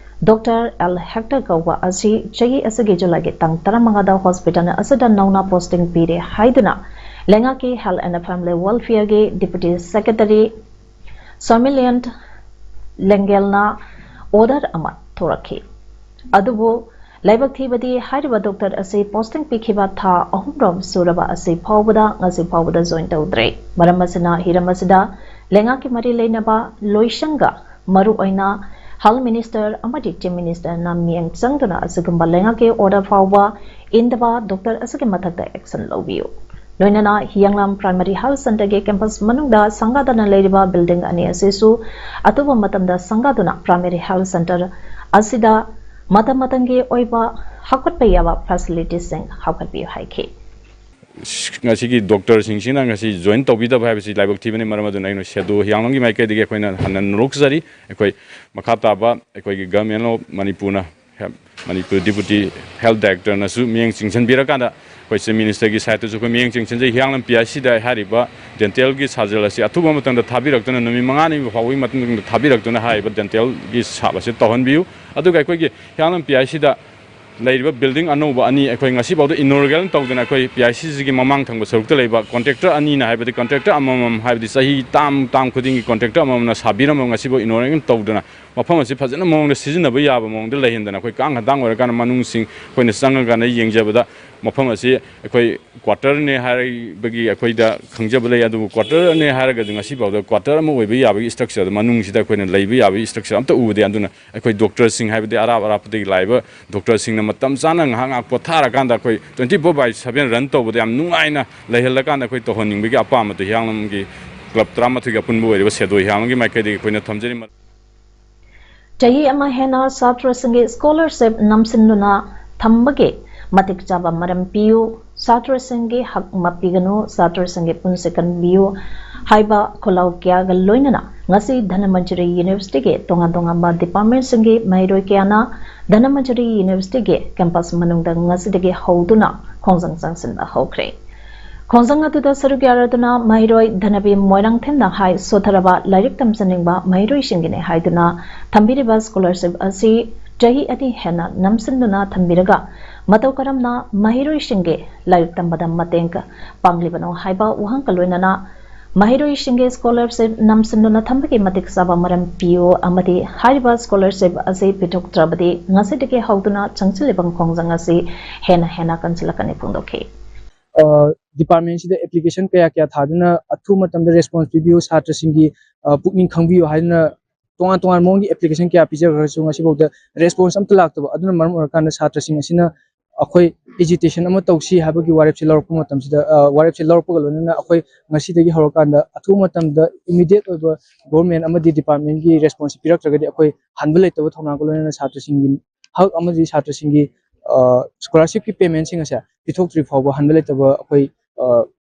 ꯗꯣꯛꯇꯔ ꯑꯦꯜ ꯍꯦꯛꯇꯔ ꯀꯧꯕ ꯑꯁꯤ ꯆꯍꯤ ꯑꯁꯤꯒꯤ ꯖꯨꯂꯥꯏꯒꯤ ꯇꯥꯡ ꯇꯔꯥꯃꯉꯥꯗ ꯍꯣꯁꯄꯤꯇꯥꯜ ꯑꯁꯤꯗ ꯅꯧꯅ ꯄꯣꯁꯇꯤꯡ ꯄꯤꯔꯦ ꯍꯥꯏꯗꯨꯅ ꯂꯩꯉꯥꯛꯀꯤ ꯍꯦꯜꯊ ꯑꯦꯟ ꯐꯦꯃꯤꯂꯤ ꯋꯦꯜꯐꯤꯌꯔꯒꯤ ꯗꯤꯄꯨꯇꯤ ꯁꯦꯀ꯭ꯔꯦꯇꯔꯤ ꯁꯣꯃꯤꯂꯤꯌꯟ ꯂꯦꯡꯒꯦꯜꯅ ꯑꯣꯔꯗꯔ ꯑꯃ ꯊꯣꯔꯛꯈꯤ꯫ ꯑꯗꯨꯕꯨ ꯂꯥꯏꯕꯛ ꯊꯤꯕꯗꯤ ꯍꯥꯏꯔꯤꯕ ꯗꯣꯛꯇꯔ ꯑꯁꯤ ꯄꯣꯁꯇꯤꯡ ꯄꯤꯈꯤꯕ ꯊꯥ ꯑꯍꯨꯝꯔꯣꯝ ꯁꯨꯔꯕ ꯑꯁꯤ ꯐꯥꯎꯕꯗ ꯉꯁꯤ ꯐꯥꯎꯕꯗ ꯖꯣꯏꯟ ꯇꯧꯗ꯭ꯔꯦ꯫ ꯃꯔꯝ ꯑꯁꯤꯅ ꯍꯤꯔꯝ ꯑꯁꯤꯗ ꯂꯩꯉꯥꯛꯀꯤ ꯃꯔꯤ ꯂꯩꯅꯕ ꯂꯣꯏꯁꯪꯒ ꯃꯔꯨꯑꯣꯏꯅ ꯍꯦꯜꯊ ꯃꯤꯅꯤꯁꯇꯔ ꯑꯃꯗꯤ ꯆꯤꯐ ꯃꯤꯅꯤꯁꯇꯔꯅ ꯃꯤꯠꯌꯦꯡ ꯆꯪꯗꯨꯅ ꯑꯁꯤꯒꯨꯝꯕ ꯂꯩꯉꯥꯛꯀꯤ ꯑꯣꯔꯗꯔ ꯐꯥꯎꯕ ꯏꯟꯗꯕ ꯗꯣꯛꯇꯔ ꯑꯁꯤꯒꯤ ꯃꯊꯛꯇ ꯑꯦꯛꯁꯟ ꯂꯧꯕꯤꯌꯨ꯫ ꯂꯣꯏꯅꯅ ꯍꯤꯌꯥꯡꯂꯝ ꯄ꯭ꯔꯥꯏꯃꯥꯔꯤ ꯍꯦꯜꯊ ꯁꯦꯟꯇꯔꯒꯤ ꯀꯦꯝꯄꯁ ꯃꯅꯨꯡꯗ ꯁꯪꯒꯥꯗꯅ ꯂꯩꯔꯤꯕ ꯕꯤꯜꯗꯤꯡ ꯑꯅꯤ ꯑꯁꯤꯁꯨ ꯑꯊꯨꯕ ꯃꯇꯝꯗ ꯁꯪꯒꯥꯗꯨꯅ ꯄ꯭ꯔꯥꯏꯃꯥꯔꯤ ꯍꯦꯜꯊ ꯁꯦꯟꯇꯔ ꯑꯁꯤꯗ ꯃꯇꯝ ꯃꯇꯝꯒꯤ ꯑꯣꯏꯕ ꯍꯥꯞꯀꯠꯄ ꯌꯥꯕ ꯐꯦꯁꯤꯂꯤꯇꯤꯁꯤꯡ ꯍꯥꯞꯀꯠꯄꯤꯌꯨ ꯍꯥꯏꯈꯤ꯫ ꯉꯁꯤꯒꯤ ꯗꯣꯛꯇꯔꯁꯤꯡꯁꯤꯅ ꯉꯁꯤ ꯖꯣꯏꯟ ꯇꯧꯕꯤꯗꯕ ꯍꯥꯏꯕꯁꯤ ꯂꯥꯏꯕꯛ ꯊꯤꯕꯅꯤ꯫ ꯃꯔꯝ ꯑꯗꯨꯅ ꯑꯩꯅ ꯁꯦꯗꯣ ꯍꯤꯌꯥꯡꯂꯝꯒꯤ ꯃꯥꯏꯀꯩꯗꯒꯤ ꯑꯩꯈꯣꯏꯅ ꯍꯟꯅ ꯅꯣꯛꯆꯔꯤ꯫ ꯑꯩꯈꯣꯏ ꯃꯈꯥ ꯇꯥꯕ ꯑꯩꯈꯣꯏꯒꯤ ꯒꯚꯔꯟꯃꯦꯟ ꯑꯣꯐ ꯃꯅꯤꯄꯨꯔꯅ ꯃꯅꯤꯄꯨꯔ ꯗꯤꯄꯨꯇꯤ ꯍꯦꯜꯊ ꯗꯥꯏꯔꯦꯛꯇꯔꯅꯁꯨ ꯃꯤꯠꯌꯦꯡ ꯆꯤꯡꯁꯤꯟꯕꯤꯔꯀꯥꯟꯗ ꯑꯩꯈꯣꯏ ꯆꯤꯐ ꯃꯤꯅꯤꯁꯇꯔꯒꯤ ꯁꯥꯏꯠꯇꯁꯨ ꯑꯩꯈꯣꯏ ꯃꯤꯠꯌꯦꯡ ꯆꯤꯡꯁꯤꯟꯖꯩ꯫ ꯍꯤꯌꯥꯡꯂꯝ ꯄꯤ ꯑꯥꯏ ꯁꯤꯗ ꯍꯥꯏꯔꯤꯕ ꯗꯦꯟꯇꯦꯜꯒꯤ ꯁꯥꯖꯦꯜ ꯑꯁꯤ ꯑꯊꯨꯕ ꯃꯇꯝꯗ ꯊꯥꯕꯤꯔꯛꯇꯨꯅ, ꯅꯨꯃꯤꯠ ꯃꯉꯥꯅꯤ ꯐꯥꯎꯕꯒꯤ ꯃꯇꯨꯡꯗ ꯊꯥꯕꯤꯔꯛꯇꯨꯅ ꯍꯥꯏꯔꯤꯕ ꯗꯦꯟꯇꯦꯜꯒꯤ ꯁꯥꯞ ꯑꯁꯤ ꯇꯧꯍꯟꯕꯤꯌꯨ꯫ ꯑꯗꯨꯒ ꯑꯩꯈꯣꯏꯒꯤ ꯍꯤꯌꯥꯡꯂꯝ ꯄꯤ ꯑꯥꯏ ꯁꯤꯗ ꯂꯩꯔꯤꯕ ꯕꯤꯜꯗꯤꯡ ꯑꯅꯧꯕ ꯑꯅꯤ ꯑꯩꯈꯣꯏ ꯉꯁꯤꯐꯥꯎꯗ ꯏꯅꯣꯒ꯭ꯔꯦꯜ ꯇꯧꯗꯅ ꯑꯩꯈꯣꯏ ꯄꯤ ꯑꯥꯏ ꯁꯤꯁꯤꯒꯤ ꯃꯃꯥꯡ ꯊꯪꯕ ꯁꯔꯨꯛꯇ ꯂꯩꯕ ꯀꯣꯟꯇ꯭ꯔꯦꯛꯇꯔ ꯑꯅꯤꯅ ꯍꯥꯏꯕꯗꯤ ꯀꯣꯟꯇ꯭ꯔꯦꯛꯇꯔ ꯑꯃꯃꯝ ꯍꯥꯏꯕꯗꯤ ꯆꯍꯤ ꯇꯥꯝ ꯇꯥꯝ ꯈꯨꯗꯤꯡꯒꯤ ꯀꯣꯟꯇ꯭ꯔꯦꯛꯇꯔ ꯑꯃꯃꯝꯅ ꯁꯥꯕꯤꯔꯝꯕ ꯉꯁꯤꯐꯥꯎ ꯏꯅꯣꯒ꯭ꯔꯦꯜ ꯇꯧꯗꯅ ꯃꯐꯝ ꯑꯁꯤ ꯐꯖꯅ ꯃꯑꯣꯡꯗ ꯁꯤꯖꯤꯟꯅꯕ ꯌꯥꯕ ꯃꯑꯣꯡꯗ ꯂꯩꯍꯟꯗꯅ ꯑꯩꯈꯣꯏ ꯀꯥꯡ ꯈꯟꯗꯥꯡ ꯑꯣꯏꯔꯀꯥꯟꯗ ꯃꯅꯨꯡꯁꯤꯡ ꯑꯩꯈꯣꯏꯅ ꯆꯪꯉꯀꯥꯟꯗ ꯌꯦꯡꯖꯕꯗ ꯃꯐꯝ ꯑꯁꯤ ꯑꯩꯈꯣꯏ ꯀ꯭ꯋꯥꯇꯔꯅꯦ ꯍꯥꯏꯕꯒꯤ ꯑꯩꯈꯣꯏꯗ ꯈꯪꯖꯕ ꯂꯩ꯫ ꯑꯗꯨꯕꯨ ꯀ꯭ꯋꯥꯇꯔꯅꯦ ꯍꯥꯏꯔꯒꯁꯨ ꯉꯁꯤꯐꯥꯎꯗ ꯀ꯭ꯋꯥꯇꯔ ꯑꯃ ꯑꯣꯏꯕ ꯌꯥꯕꯒꯤ ꯏꯁꯇ꯭ꯔꯛꯆꯔꯗ ꯃꯅꯨꯡꯁꯤꯗ ꯑꯩꯈꯣꯏꯅ ꯂꯩꯕ ꯌꯥꯕꯒꯤ ꯏꯁꯇ꯭ꯔꯛꯆꯔ ꯑꯝꯇ ꯎꯗꯦ꯫ ꯑꯗꯨꯅ ꯑꯩꯈꯣꯏ ꯗꯣꯛꯇꯔꯁꯤꯡ ꯍꯥꯏꯕꯗꯤ ꯑꯔꯥꯞ ꯑꯔꯥꯞꯄꯗꯒꯤ ꯂꯥꯛꯏꯕ ꯗꯣꯛꯇꯔꯁꯤꯡꯅ ꯃꯇꯝ ꯆꯥꯅ ꯉꯥꯏꯍꯥꯛ ꯉꯥꯏꯍꯥꯛ ꯄꯣꯊꯥꯔꯀꯥꯟꯗ ꯑꯩꯈꯣꯏ twenty four by seven run ꯇꯧꯕꯗ ꯌꯥꯝ ꯅꯨꯡꯉꯥꯏꯅ ꯂꯩꯍꯜꯂꯀꯥꯟꯗ ꯑꯩꯈꯣꯏ ꯇꯧꯍꯟꯅꯤꯡꯕꯒꯤ ꯑꯄꯥꯝꯕꯗꯨ ꯍꯤꯌꯥꯡꯂꯝꯒꯤ ꯀ꯭ꯂꯕ ꯇꯔꯥꯃꯥꯊꯣꯏꯒꯤ ꯑꯄꯨꯟꯕ ꯑꯣꯏꯔꯤꯕ ꯁꯦꯗꯣ ꯍꯤꯌꯥꯡꯂꯝꯒꯤ ꯃꯥꯏꯀꯩꯗꯒꯤ ꯑꯩꯈꯣꯏꯅ ꯊꯝꯖꯔꯤ꯫ ꯆꯍꯤ ꯑꯃ ꯍꯦꯟꯅ ꯁꯥꯇ꯭ꯔꯁꯤꯡꯒꯤ ꯁ꯭ꯀꯣꯂꯔꯁꯤꯞ ꯅꯝꯁꯤꯟꯗꯨꯅ ꯊꯝꯕꯒꯤ ꯃꯇꯤꯛ ꯆꯥꯕ ꯃꯔꯝ ꯄꯤꯌꯨ꯫ ꯁꯥꯇ꯭ꯔꯁꯤꯡꯒꯤ ꯍꯛ ꯃꯞꯄꯤꯒꯅꯨ꯫ ꯁꯥꯇ꯭ꯔꯁꯤꯡꯒꯤ ꯄꯨꯟꯁꯤ ꯀꯟꯕꯤꯌꯨ꯫ ꯍꯥꯏꯕ ꯈꯣꯜꯂꯥꯎ ꯀꯌꯥꯒ ꯂꯣꯏꯅꯅ ꯉꯁꯤ ꯙꯅꯃꯟꯖꯨꯔꯤ ꯌꯨꯅꯤꯚꯔꯁꯤꯇꯤꯒꯤ ꯇꯣꯉꯥꯟ ꯇꯣꯉꯥꯟꯕ ꯗꯤꯄꯥꯔꯠꯃꯦꯟꯁꯤꯡꯒꯤ ꯃꯍꯩꯔꯣꯏ ꯀꯌꯥꯅ ꯙꯅꯃꯟꯖꯨꯔꯤ ꯌꯨꯅꯤꯚꯔꯁꯤꯇꯤꯒꯤ ꯀꯦꯝꯄꯁ ꯃꯅꯨꯡꯗ ꯉꯁꯤꯗꯒꯤ ꯍꯧꯗꯨꯅ ꯈꯣꯡꯖꯪ ꯆꯪꯁꯤꯟꯕ ꯍꯧꯈ꯭ꯔꯦ꯫ ꯈꯣꯡꯖꯪ ꯑꯗꯨꯗ ꯁꯔꯨꯛ ꯌꯥꯔꯗꯨꯅ ꯃꯍꯩꯔꯣꯏ ꯙꯅꯕꯤ ꯃꯣꯏꯔꯥꯡꯊꯦꯝꯅ ꯍꯥꯏ ꯁꯣꯊꯔꯕ ꯂꯥꯏꯔꯤꯛ ꯇꯝꯖꯅꯤꯡꯕ ꯃꯍꯩꯔꯣꯏꯁꯤꯡꯒꯤꯅꯤ ꯍꯥꯏꯗꯨꯅ ꯊꯝꯕꯤꯔꯤꯕ ꯁ꯭ꯀꯣꯂꯔꯁꯤꯞ ꯑꯁꯤ ꯆꯍꯤ ꯑꯅꯤ ꯍꯦꯟꯅ ꯅꯝꯁꯤꯟꯗꯨꯅ ꯊꯝꯕꯤꯔꯒ ꯃꯇꯧ ꯀꯔꯝꯅ ꯃꯍꯩꯔꯣꯏꯁꯤꯡꯒꯤ ꯂꯥꯏꯔꯤꯛ ꯇꯝꯕꯗ ꯃꯇꯦꯡ ꯄꯥꯡꯂꯤꯕꯅꯣ ꯍꯥꯏꯕ ꯋꯥꯍꯪꯒ ꯂꯣꯏꯅꯅ ꯃꯍꯩꯔꯣꯏꯁꯤꯡꯒꯤ ꯁ꯭ꯀꯣꯂꯔꯁꯤꯞ ꯅꯝꯁꯤꯟꯗꯨꯅ ꯊꯝꯕꯒꯤ ꯃꯇꯤꯛ ꯆꯥꯕ ꯃꯔꯝ ꯄꯤꯌꯨ ꯑꯃꯗꯤ ꯍꯥꯏꯔꯤꯕ ꯁ꯭ꯀꯣꯂꯔꯁꯤꯞ ꯑꯁꯤ ꯄꯤꯊꯣꯛꯇ꯭ꯔꯕꯗꯤ ꯉꯁꯤꯗꯒꯤ ꯍꯧꯗꯨꯅ ꯆꯪꯁꯤꯜꯂꯤꯕ ꯈꯣꯡꯖꯪ ꯑꯁꯤ ꯍꯦꯟꯅ ꯍꯦꯟꯅ ꯀꯟꯁꯤꯜꯂꯛꯀꯅꯤ ꯐꯣꯡꯗꯣꯛꯈꯤ꯫ ꯗꯤꯄꯥꯔꯠꯃꯦꯟꯁꯤꯗ ꯑꯦꯄ꯭ꯂꯤꯀꯦꯁꯟ ꯀꯌꯥ ꯀꯌꯥ ꯊꯥꯗꯨꯅ ꯑꯊꯨꯕ ꯃꯇꯝꯗ ꯔꯦꯁꯄꯣꯟꯁ ꯄꯤꯕꯤꯌꯨ, ꯁꯥꯇ꯭ꯔꯁꯤꯡꯒꯤ ꯄꯨꯛꯅꯤꯡ ꯈꯪꯕꯤꯌꯨ ꯍꯥꯏꯗꯨꯅ ꯇꯣꯉꯥꯟ ꯇꯣꯉꯥꯟꯕ ꯃꯑꯣꯡꯒꯤ ꯑꯦꯄ꯭ꯂꯤꯀꯦꯁꯟ ꯀꯌꯥ ꯄꯤꯖꯈ꯭ꯔꯒꯁꯨ ꯉꯁꯤꯐꯥꯎꯗ ꯔꯦꯁꯄꯣꯟꯁ ꯑꯝꯇ ꯂꯥꯛꯇꯕ꯫ ꯑꯗꯨꯅ ꯃꯔꯝ ꯑꯣꯏꯔꯀꯥꯟꯗ ꯁꯥꯇ꯭ꯔꯁꯤꯡ ꯑꯁꯤꯅ ꯑꯩꯈꯣꯏ ꯑꯦꯖꯤꯇꯦꯁꯟ ꯑꯃ ꯇꯧꯁꯤ ꯍꯥꯏꯕꯒꯤ ꯋꯥꯔꯦꯞꯁꯦ ꯂꯧꯔꯛꯄ ꯃꯇꯝꯁꯤꯗ, ꯋꯥꯔꯦꯞꯁꯦ ꯂꯧꯔꯛꯄꯒ ꯂꯣꯏꯅꯅ ꯑꯩꯈꯣꯏ ꯉꯁꯤꯗꯒꯤ ꯍꯧꯔꯀꯥꯟꯗ ꯑꯊꯨꯕ ꯃꯇꯝꯗ ꯏꯃꯤꯗꯤꯌꯦꯠ ꯑꯣꯏꯕ ꯒꯣꯔꯃꯦꯟ ꯑꯃꯗꯤ ꯗꯤꯄꯥꯔꯠꯃꯦꯟꯒꯤ ꯔꯦꯁꯄꯣꯟꯁ ꯄꯤꯔꯛꯇ꯭ꯔꯒꯗꯤ ꯑꯩꯈꯣꯏ ꯍꯟꯕ ꯂꯩꯇꯕ ꯊꯧꯅꯥꯒ ꯂꯣꯏꯅꯅ ꯁꯥꯇ꯭ꯔꯁꯤꯡꯒꯤ ꯍꯛ ꯑꯃꯗꯤ ꯁꯥꯇ꯭ꯔꯁꯤꯡꯒꯤ ꯁ꯭ꯀꯣꯂꯔꯁꯤꯞꯀꯤ ꯄꯦꯃꯦꯟꯁꯤꯡ ꯑꯁꯦ ꯄꯤꯊꯣꯛꯇ꯭ꯔꯤ ꯐꯥꯎꯕ ꯍꯟꯕ ꯂꯩꯇꯕ ꯑꯩꯈꯣꯏ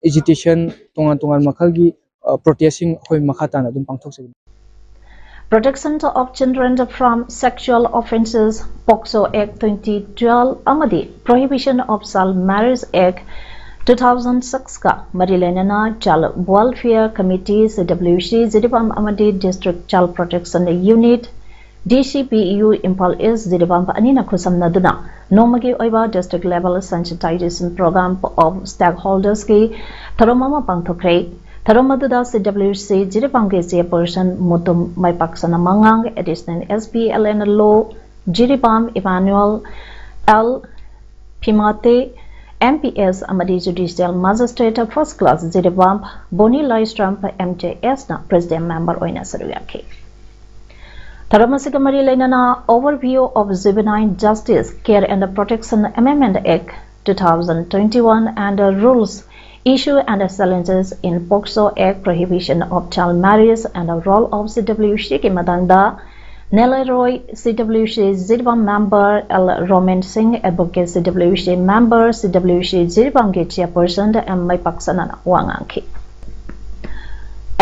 ꯑꯦꯖꯤꯇꯦꯁꯟ, ꯇꯣꯉꯥꯟ ꯇꯣꯉꯥꯟ ꯃꯈꯜꯒꯤ ꯄ꯭ꯔꯣꯇꯦꯁꯁꯤꯡ ꯑꯩꯈꯣꯏ ꯃꯈꯥ ꯇꯥꯅ ꯑꯗꯨꯝ ꯄꯥꯡꯊꯣꯛꯆꯒꯅꯤ꯫ Protection of Children from Sexual Offences, POCSO Act twenty twelve ꯑꯃꯗꯤ Prohibition of Child Marriage Act two thousand six ꯀ ꯃꯔꯤ ꯂꯩꯅꯅ Child Welfare Committee, CWC, Jiribam ꯑꯃꯗꯤ District Child Protection Unit, DCPU, Imphal East, Jiribam ꯑꯅꯤꯅ ꯈꯨꯠꯁꯝꯅꯗꯨꯅ ꯅꯣꯡꯃꯒꯤ ꯑꯣꯏꯕ district level sensitization program of stakeholdersꯀꯤ ꯊꯧꯔꯝ ꯑꯃ ꯄꯥꯡꯊꯣꯛꯈ꯭ꯔꯦ꯫ ꯊꯧꯔꯝ ꯑꯗꯨꯗ CWC ꯖꯤꯔꯤꯕꯥꯝꯒꯤ chairperson ꯃꯨꯇꯨꯝ ꯃꯥꯏꯄꯥꯛꯁꯅꯥ ꯃꯉꯥꯡ, additional SP LNLO ꯖꯤꯔꯤꯕꯥꯝ ꯏꯃꯥꯅꯨꯑꯦꯜ ꯑꯦꯜ ꯐꯤꯃꯥꯇꯦ, MPS ꯑꯃꯗꯤ Judicial Magistrate First Class ꯖꯤꯔꯤꯕꯥꯝ ꯕꯣꯅꯤ ꯂꯥꯏꯁ꯭ꯔꯝ, MJS ꯅ president member ꯑꯣꯏꯅ ꯁꯔꯨꯛ ꯌꯥꯈꯤ꯫ ꯊꯧꯔꯝ ꯑꯁꯤꯒ ꯃꯔꯤ ꯂꯩꯅꯅ Overview of Juvenile Justice, Care and Protection Amendment Act two thousand twenty-one and the Rules, Issue and Challenges in POCSO Act, Prohibition of Child Marriage and the Role of CWCꯒꯤ ꯃꯇꯥꯡꯗ ꯅꯦꯂꯦꯔꯣꯏ CWC Jiribam member, L Roman Singh, advocate CWC member, CWC ꯖꯤꯔꯤꯕꯥꯝꯒꯤ chairperson M ꯃꯥꯏꯄꯥꯛꯁꯅꯥꯅ ꯋꯥ ꯉꯥꯡꯈꯤ꯫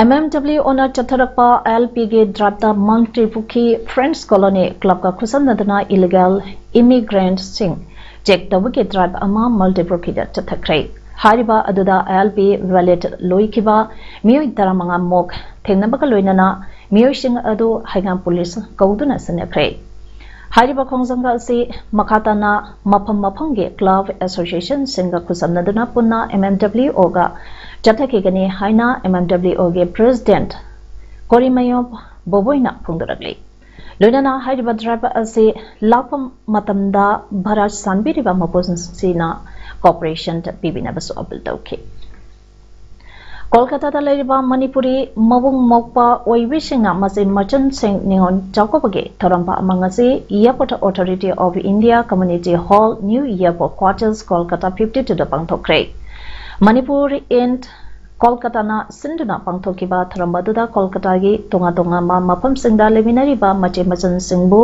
M M W ꯑꯣꯅ ꯆꯠꯊꯔꯛꯄ ꯑꯥꯏ L ꯄꯤꯒꯤ ꯗ꯭ꯔꯥꯏꯕꯇ ꯃꯜꯇ꯭ꯔꯤꯄꯨꯈꯤ friends colony ꯀ꯭ꯂꯕꯀ ꯈꯨꯠꯁꯝꯅꯗꯨꯅ illegal ꯏꯃꯤꯒ꯭ꯔꯦꯟꯠꯁꯤꯡ check ꯇꯧꯕꯒꯤ driver ꯑꯃ ꯃꯜꯇ꯭ꯔꯤꯄꯨꯈꯤꯗ ꯆꯠꯊꯈ꯭ꯔꯦ꯫ ꯍꯥꯏꯔꯤꯕ ꯑꯗꯨꯗ ꯑꯥꯏ L P valid ꯂꯣꯏꯈꯤꯕ ꯃꯤꯑꯣꯏ ꯇꯔꯥꯃꯉꯥ ꯃꯨꯛ ꯊꯦꯡꯅꯕꯒ ꯂꯣꯏꯅꯅ ꯃꯤꯑꯣꯏꯁꯤꯡ ꯑꯗꯨ ꯍꯩꯉꯥꯡ ꯄꯨꯂꯤꯁ ꯀꯧꯗꯨꯅ ꯁꯤꯟꯅꯈ꯭ꯔꯦ꯫ ꯍꯥꯏꯔꯤꯕ ꯈꯣꯡꯖꯪ ꯑꯁꯤ ꯃꯈꯥ ꯇꯥꯅ ꯃꯐꯝ ꯃꯐꯝꯒꯤ ꯀ꯭ꯂꯕ ꯑꯦꯁꯣꯁꯤꯌꯦꯁꯟꯁꯤꯡꯒ ꯈꯨꯠꯁꯝꯅꯗꯨꯅ ꯄꯨꯟꯅ ꯑꯦꯝ ꯑꯦꯝ ꯗꯕ꯭ꯂꯤꯎ ꯑꯣꯒ ꯆꯠꯊꯈꯤꯒꯅꯤ ꯍꯥꯏꯅ ꯑꯦꯝ ꯑꯦꯝ ꯗꯕ꯭ꯂꯤꯎ ꯑꯣꯒꯤ ꯄ꯭ꯔꯦꯁꯤꯗꯦꯟꯠ ꯀꯣꯔꯤꯃꯌꯣꯝ ꯕꯣꯕꯣꯏꯅ ꯐꯣꯡꯗꯣꯔꯛꯂꯤ꯫ ꯂꯣꯏꯅꯅ ꯍꯥꯏꯔꯤꯕ ꯗ꯭ꯔꯥꯏꯕ ꯑꯁꯤ ꯂꯥꯛꯄ ꯃꯇꯝꯗ ꯚꯔꯥ ꯁꯥꯟꯕꯤꯔꯤꯕ ꯃꯄꯨꯟꯁꯤꯡꯅ ꯀꯣꯑꯣꯄꯔꯦꯁꯟ ꯄꯤꯕꯤꯅꯕꯁꯨ ꯑꯄꯤꯜ ꯇꯧꯈꯤ꯫ ꯀꯣꯜꯀꯇꯥꯗ ꯂꯩꯔꯤꯕ ꯃꯅꯤꯄꯨꯔꯤ ꯃꯕꯨꯡ ꯃꯧꯄ꯭ꯋꯥ ꯑꯣꯏꯕꯤꯁꯤꯡꯅ ꯃꯆꯤꯟ ꯃꯆꯟꯁꯤꯡ ꯅꯤꯉꯣꯜ ꯆꯥꯛꯀꯧꯕꯒꯤ ꯊꯧꯔꯝ ꯑꯃ ꯉꯁꯤ Airport Authority of India Community Hall, New Airport Quarters, Kolkata fifty two ꯗ ꯄꯥꯡꯊꯣꯛꯈ꯭ꯔꯦ꯫ ꯃꯅꯤꯄꯨꯔ ꯏꯟ ꯀꯣꯜꯀꯇꯥꯅ ꯁꯤꯟꯗꯨꯅ ꯄꯥꯡꯊꯣꯛꯈꯤꯕ ꯊꯧꯔꯝ ꯑꯗꯨꯗ ꯀꯣꯜꯀꯇꯥꯒꯤ ꯇꯣꯉꯥꯟ ꯇꯣꯉꯥꯟꯕ ꯃꯐꯝꯁꯤꯡꯗ ꯂꯩꯃꯤꯟꯅꯔꯤꯕ ꯃꯆꯤꯟ ꯃꯆꯟꯁꯤꯡꯕꯨ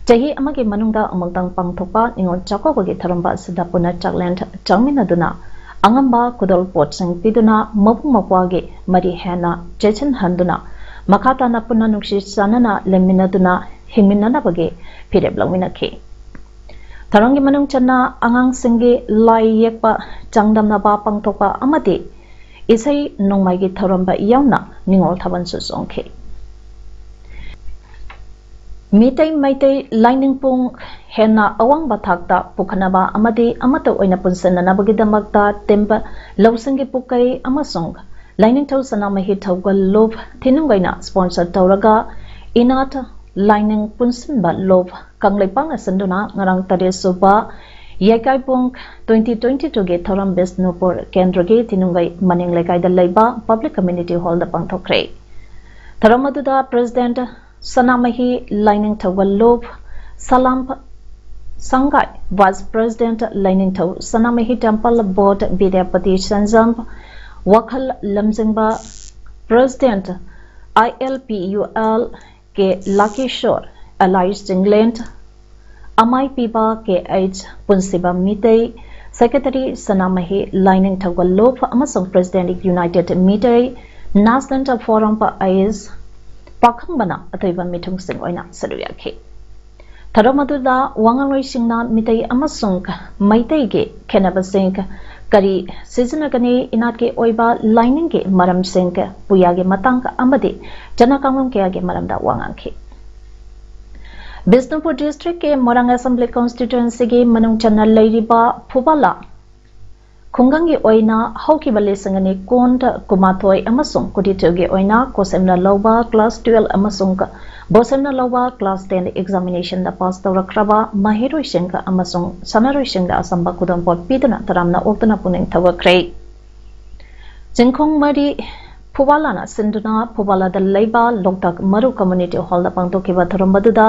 ꯆꯍꯤ ꯑꯃꯒꯤ ꯃꯅꯨꯡꯗ ꯑꯃꯨꯛꯇꯪ ꯄꯥꯡꯊꯣꯛꯄ ꯅꯤꯉꯣꯜ ꯆꯥꯛꯀꯧꯕꯒꯤ ꯊꯧꯔꯝ ꯑꯁꯤꯗ ꯄꯨꯟꯅ ꯆꯥꯛꯂꯦꯟ ꯆꯥꯃꯤꯟꯅꯗꯨꯅ ꯑꯉꯝꯕ ꯈꯨꯗꯣꯜ ꯄꯣꯠꯁꯤꯡ ꯄꯤꯗꯨꯅ ꯃꯕꯨꯡ ꯃꯧꯄ꯭ꯋꯥꯒꯤ ꯃꯔꯤ ꯍꯦꯟꯅ ꯆꯦꯠꯁꯤꯟꯍꯟꯗꯨꯅ ꯃꯈꯥ ꯇꯥꯅ ꯄꯨꯟꯅ ꯅꯨꯡꯁꯤ ꯆꯥꯟꯅꯅ ꯂꯩꯃꯤꯟꯅꯗꯨꯅ ꯍꯤꯡꯃꯤꯟꯅꯅꯕꯒꯤ ꯐꯤꯔꯦꯞ ꯂꯧꯃꯤꯟꯅꯈꯤ꯫ ꯊꯧꯔꯝꯒꯤ ꯃꯅꯨꯡ ꯆꯟꯅ ꯑꯉꯥꯡꯁꯤꯡꯒꯤ ꯂꯥꯏ ꯌꯦꯛꯄ ꯆꯥꯡꯗꯝꯅꯕ ꯄꯥꯡꯊꯣꯛꯄ ꯑꯃꯗꯤ ꯏꯁꯩ ꯅꯣꯡꯃꯥꯏꯒꯤ ꯊꯧꯔꯝ ꯌꯥꯎꯅ ꯅꯤꯉꯣꯜ ꯊꯥꯕꯜꯁꯨ ꯆꯣꯡꯈꯤ꯫ ꯃꯤꯇꯩ ꯃꯩꯇꯩ ꯂꯥꯏꯅꯤꯡꯄꯨꯡ ꯍꯦꯟꯅ ꯑꯋꯥꯡꯕ ꯊꯥꯛꯇ ꯄꯨꯈꯠꯅꯕ ꯑꯃꯗꯤ ꯑꯃꯠꯇ ꯑꯣꯏꯅ ꯄꯨꯟꯁꯤꯟꯅꯅꯕꯒꯤꯗꯃꯛꯇ ꯇꯦꯝꯕ ꯂꯧꯁꯤꯡꯒꯤ ꯄꯨꯀꯩ ꯑꯃꯁꯨꯡ ꯂꯥꯏꯅꯤꯡꯊꯧ ꯁꯅꯥꯃꯍꯤ ꯊꯧꯒꯜ ꯂꯨꯞ ꯊꯤꯅꯨꯡꯒꯩꯅ sponsor ꯇꯧꯔꯒ ꯏꯅꯥꯠ ꯂꯥꯏꯅꯤꯡ ꯄꯨꯟꯁꯤꯟꯕ ꯂꯨꯞ ꯀꯪꯂꯩꯄꯥꯛꯅ ꯁꯤꯟꯗꯨꯅ ꯉꯔꯥꯡ ꯇꯔꯦꯠ ꯁꯨꯕ ꯌꯩꯀꯥꯏꯄꯨꯡ twenty twenty two ꯒꯤ ꯊꯧꯔꯝ ꯕꯤꯁꯅꯨꯄꯨꯔ ꯀꯦꯟꯗ꯭ꯔꯒꯤ ꯊꯤꯅꯨꯡꯒꯩ ꯃꯅꯤꯡ ꯂꯩꯀꯥꯏꯗ ꯂꯩꯕ Public Community Hall ꯗ ꯄꯥꯡꯊꯣꯛꯈ꯭ꯔꯦ꯫ ꯊꯧꯔꯝ ꯑꯗꯨꯗ President ꯁꯅꯥꯃꯍꯤ ꯂꯥꯏꯅꯤꯡꯊꯧꯒ ꯂꯨꯞ ꯁꯂꯥꯝ ꯁꯪꯒꯥꯏ, Vice President ꯂꯥꯏꯅꯤꯡꯊꯧ ꯁꯅꯥꯃꯍꯤ Temple Board ꯕꯤꯗ꯭ꯌꯥꯄꯇꯤ ꯁꯟꯖꯝ, ꯋꯥꯈꯜ ꯂꯝꯖꯤꯡꯕ President I L P U L K ꯂꯥꯀꯦꯁꯣꯔ, alias Chinglen, ꯑꯃꯥꯏ ꯄꯤꯕ ꯀꯦ ꯑꯩꯆ ꯄꯨꯟꯁꯤꯕ ꯃꯤꯇꯩ, Secretary ꯁꯅꯥꯃꯍꯤ ꯂꯥꯏꯅꯤꯡꯊꯧꯒ ꯂꯨꯞ ꯑꯃꯁꯨꯡ President United Meitei, National Forum for Ages ꯄꯥꯈꯪꯕꯅ ꯑꯇꯣꯏꯕ ꯃꯤꯊꯨꯡꯁꯤꯡ ꯑꯣꯏꯅ ꯁꯔꯨꯛ ꯌꯥꯈꯤ꯫ ꯊꯧꯔꯝ ꯑꯗꯨꯗ ꯋꯥꯉꯥꯡꯂꯣꯏꯁꯤꯡꯅ ꯃꯤꯇꯩ ꯑꯃꯁꯨꯡ ꯃꯩꯇꯩꯒꯤ ꯈꯦꯠꯅꯕꯁꯤꯡ, ꯀꯔꯤ ꯁꯤꯖꯤꯟꯅꯒꯅꯤ, ꯏꯅꯥꯠꯀꯤ ꯑꯣꯏꯕ ꯂꯥꯏꯅꯤꯡꯒꯤ ꯃꯔꯝꯁꯤꯡ, ꯄꯨꯌꯥꯒꯤ ꯃꯇꯥꯡ ꯑꯃꯗꯤ ꯆꯠꯅ ꯀꯥꯡꯂꯣꯟ ꯀꯌꯥꯒꯤ ꯃꯔꯝꯗ ꯋꯥ ꯉꯥꯡꯈꯤ꯫ ꯕꯤꯁꯅꯨꯄꯨꯔ district ꯀꯤ ꯃꯣꯏꯔꯥꯡ Assembly Constituency ꯒꯤ ꯃꯅꯨꯡ ꯆꯟꯅ ꯂꯩꯔꯤꯕ ꯐꯨꯕꯥꯂꯥ ꯈꯨꯡꯒꯪꯒꯤ ꯑꯣꯏꯅ ꯍꯧꯈꯤꯕ ꯂꯤꯁꯤꯡ ꯑꯅꯤ ꯀꯨꯟ, ꯀꯨꯟꯃꯥꯊꯣꯏ ꯑꯃꯁꯨꯡ ꯀꯨꯟꯅꯤꯊꯣꯏꯒꯤ ꯑꯣꯏꯅ ꯀꯣꯁꯦꯝꯅ ꯂꯧꯕ class twelve ꯑꯃꯁꯨꯡ ꯕꯣꯁꯦꯝꯅ ꯂꯧꯕ class ten examination ꯗ pass ꯇꯧꯔꯛꯈ꯭ꯔꯕ ꯃꯍꯩꯔꯣꯏꯁꯤꯡ ꯑꯃꯁꯨꯡ ꯁꯥꯟꯅꯔꯣꯏꯁꯤꯡꯗ ꯑꯆꯝꯕ ꯈꯨꯗꯣꯜꯄꯣꯠ ꯄꯤꯗꯨꯅ ꯇꯔꯥꯝꯅ ꯑꯣꯛꯇꯨꯅ ꯄꯨꯛꯅꯤꯡ ꯊꯧꯒꯠꯈ꯭ꯔꯦ꯫ ꯆꯤꯡꯈꯣꯡ ꯃꯔꯤ ꯐꯨꯕꯥꯂꯥꯅ ꯁꯤꯟꯗꯨꯅ ꯐꯨꯕꯥꯂꯥꯗ ꯂꯩꯕ ꯂꯣꯛꯇꯥꯛ ꯃꯔꯨ community hall ꯗ ꯄꯥꯡꯊꯣꯛꯈꯤꯕ ꯊꯧꯔꯝ ꯑꯗꯨꯗ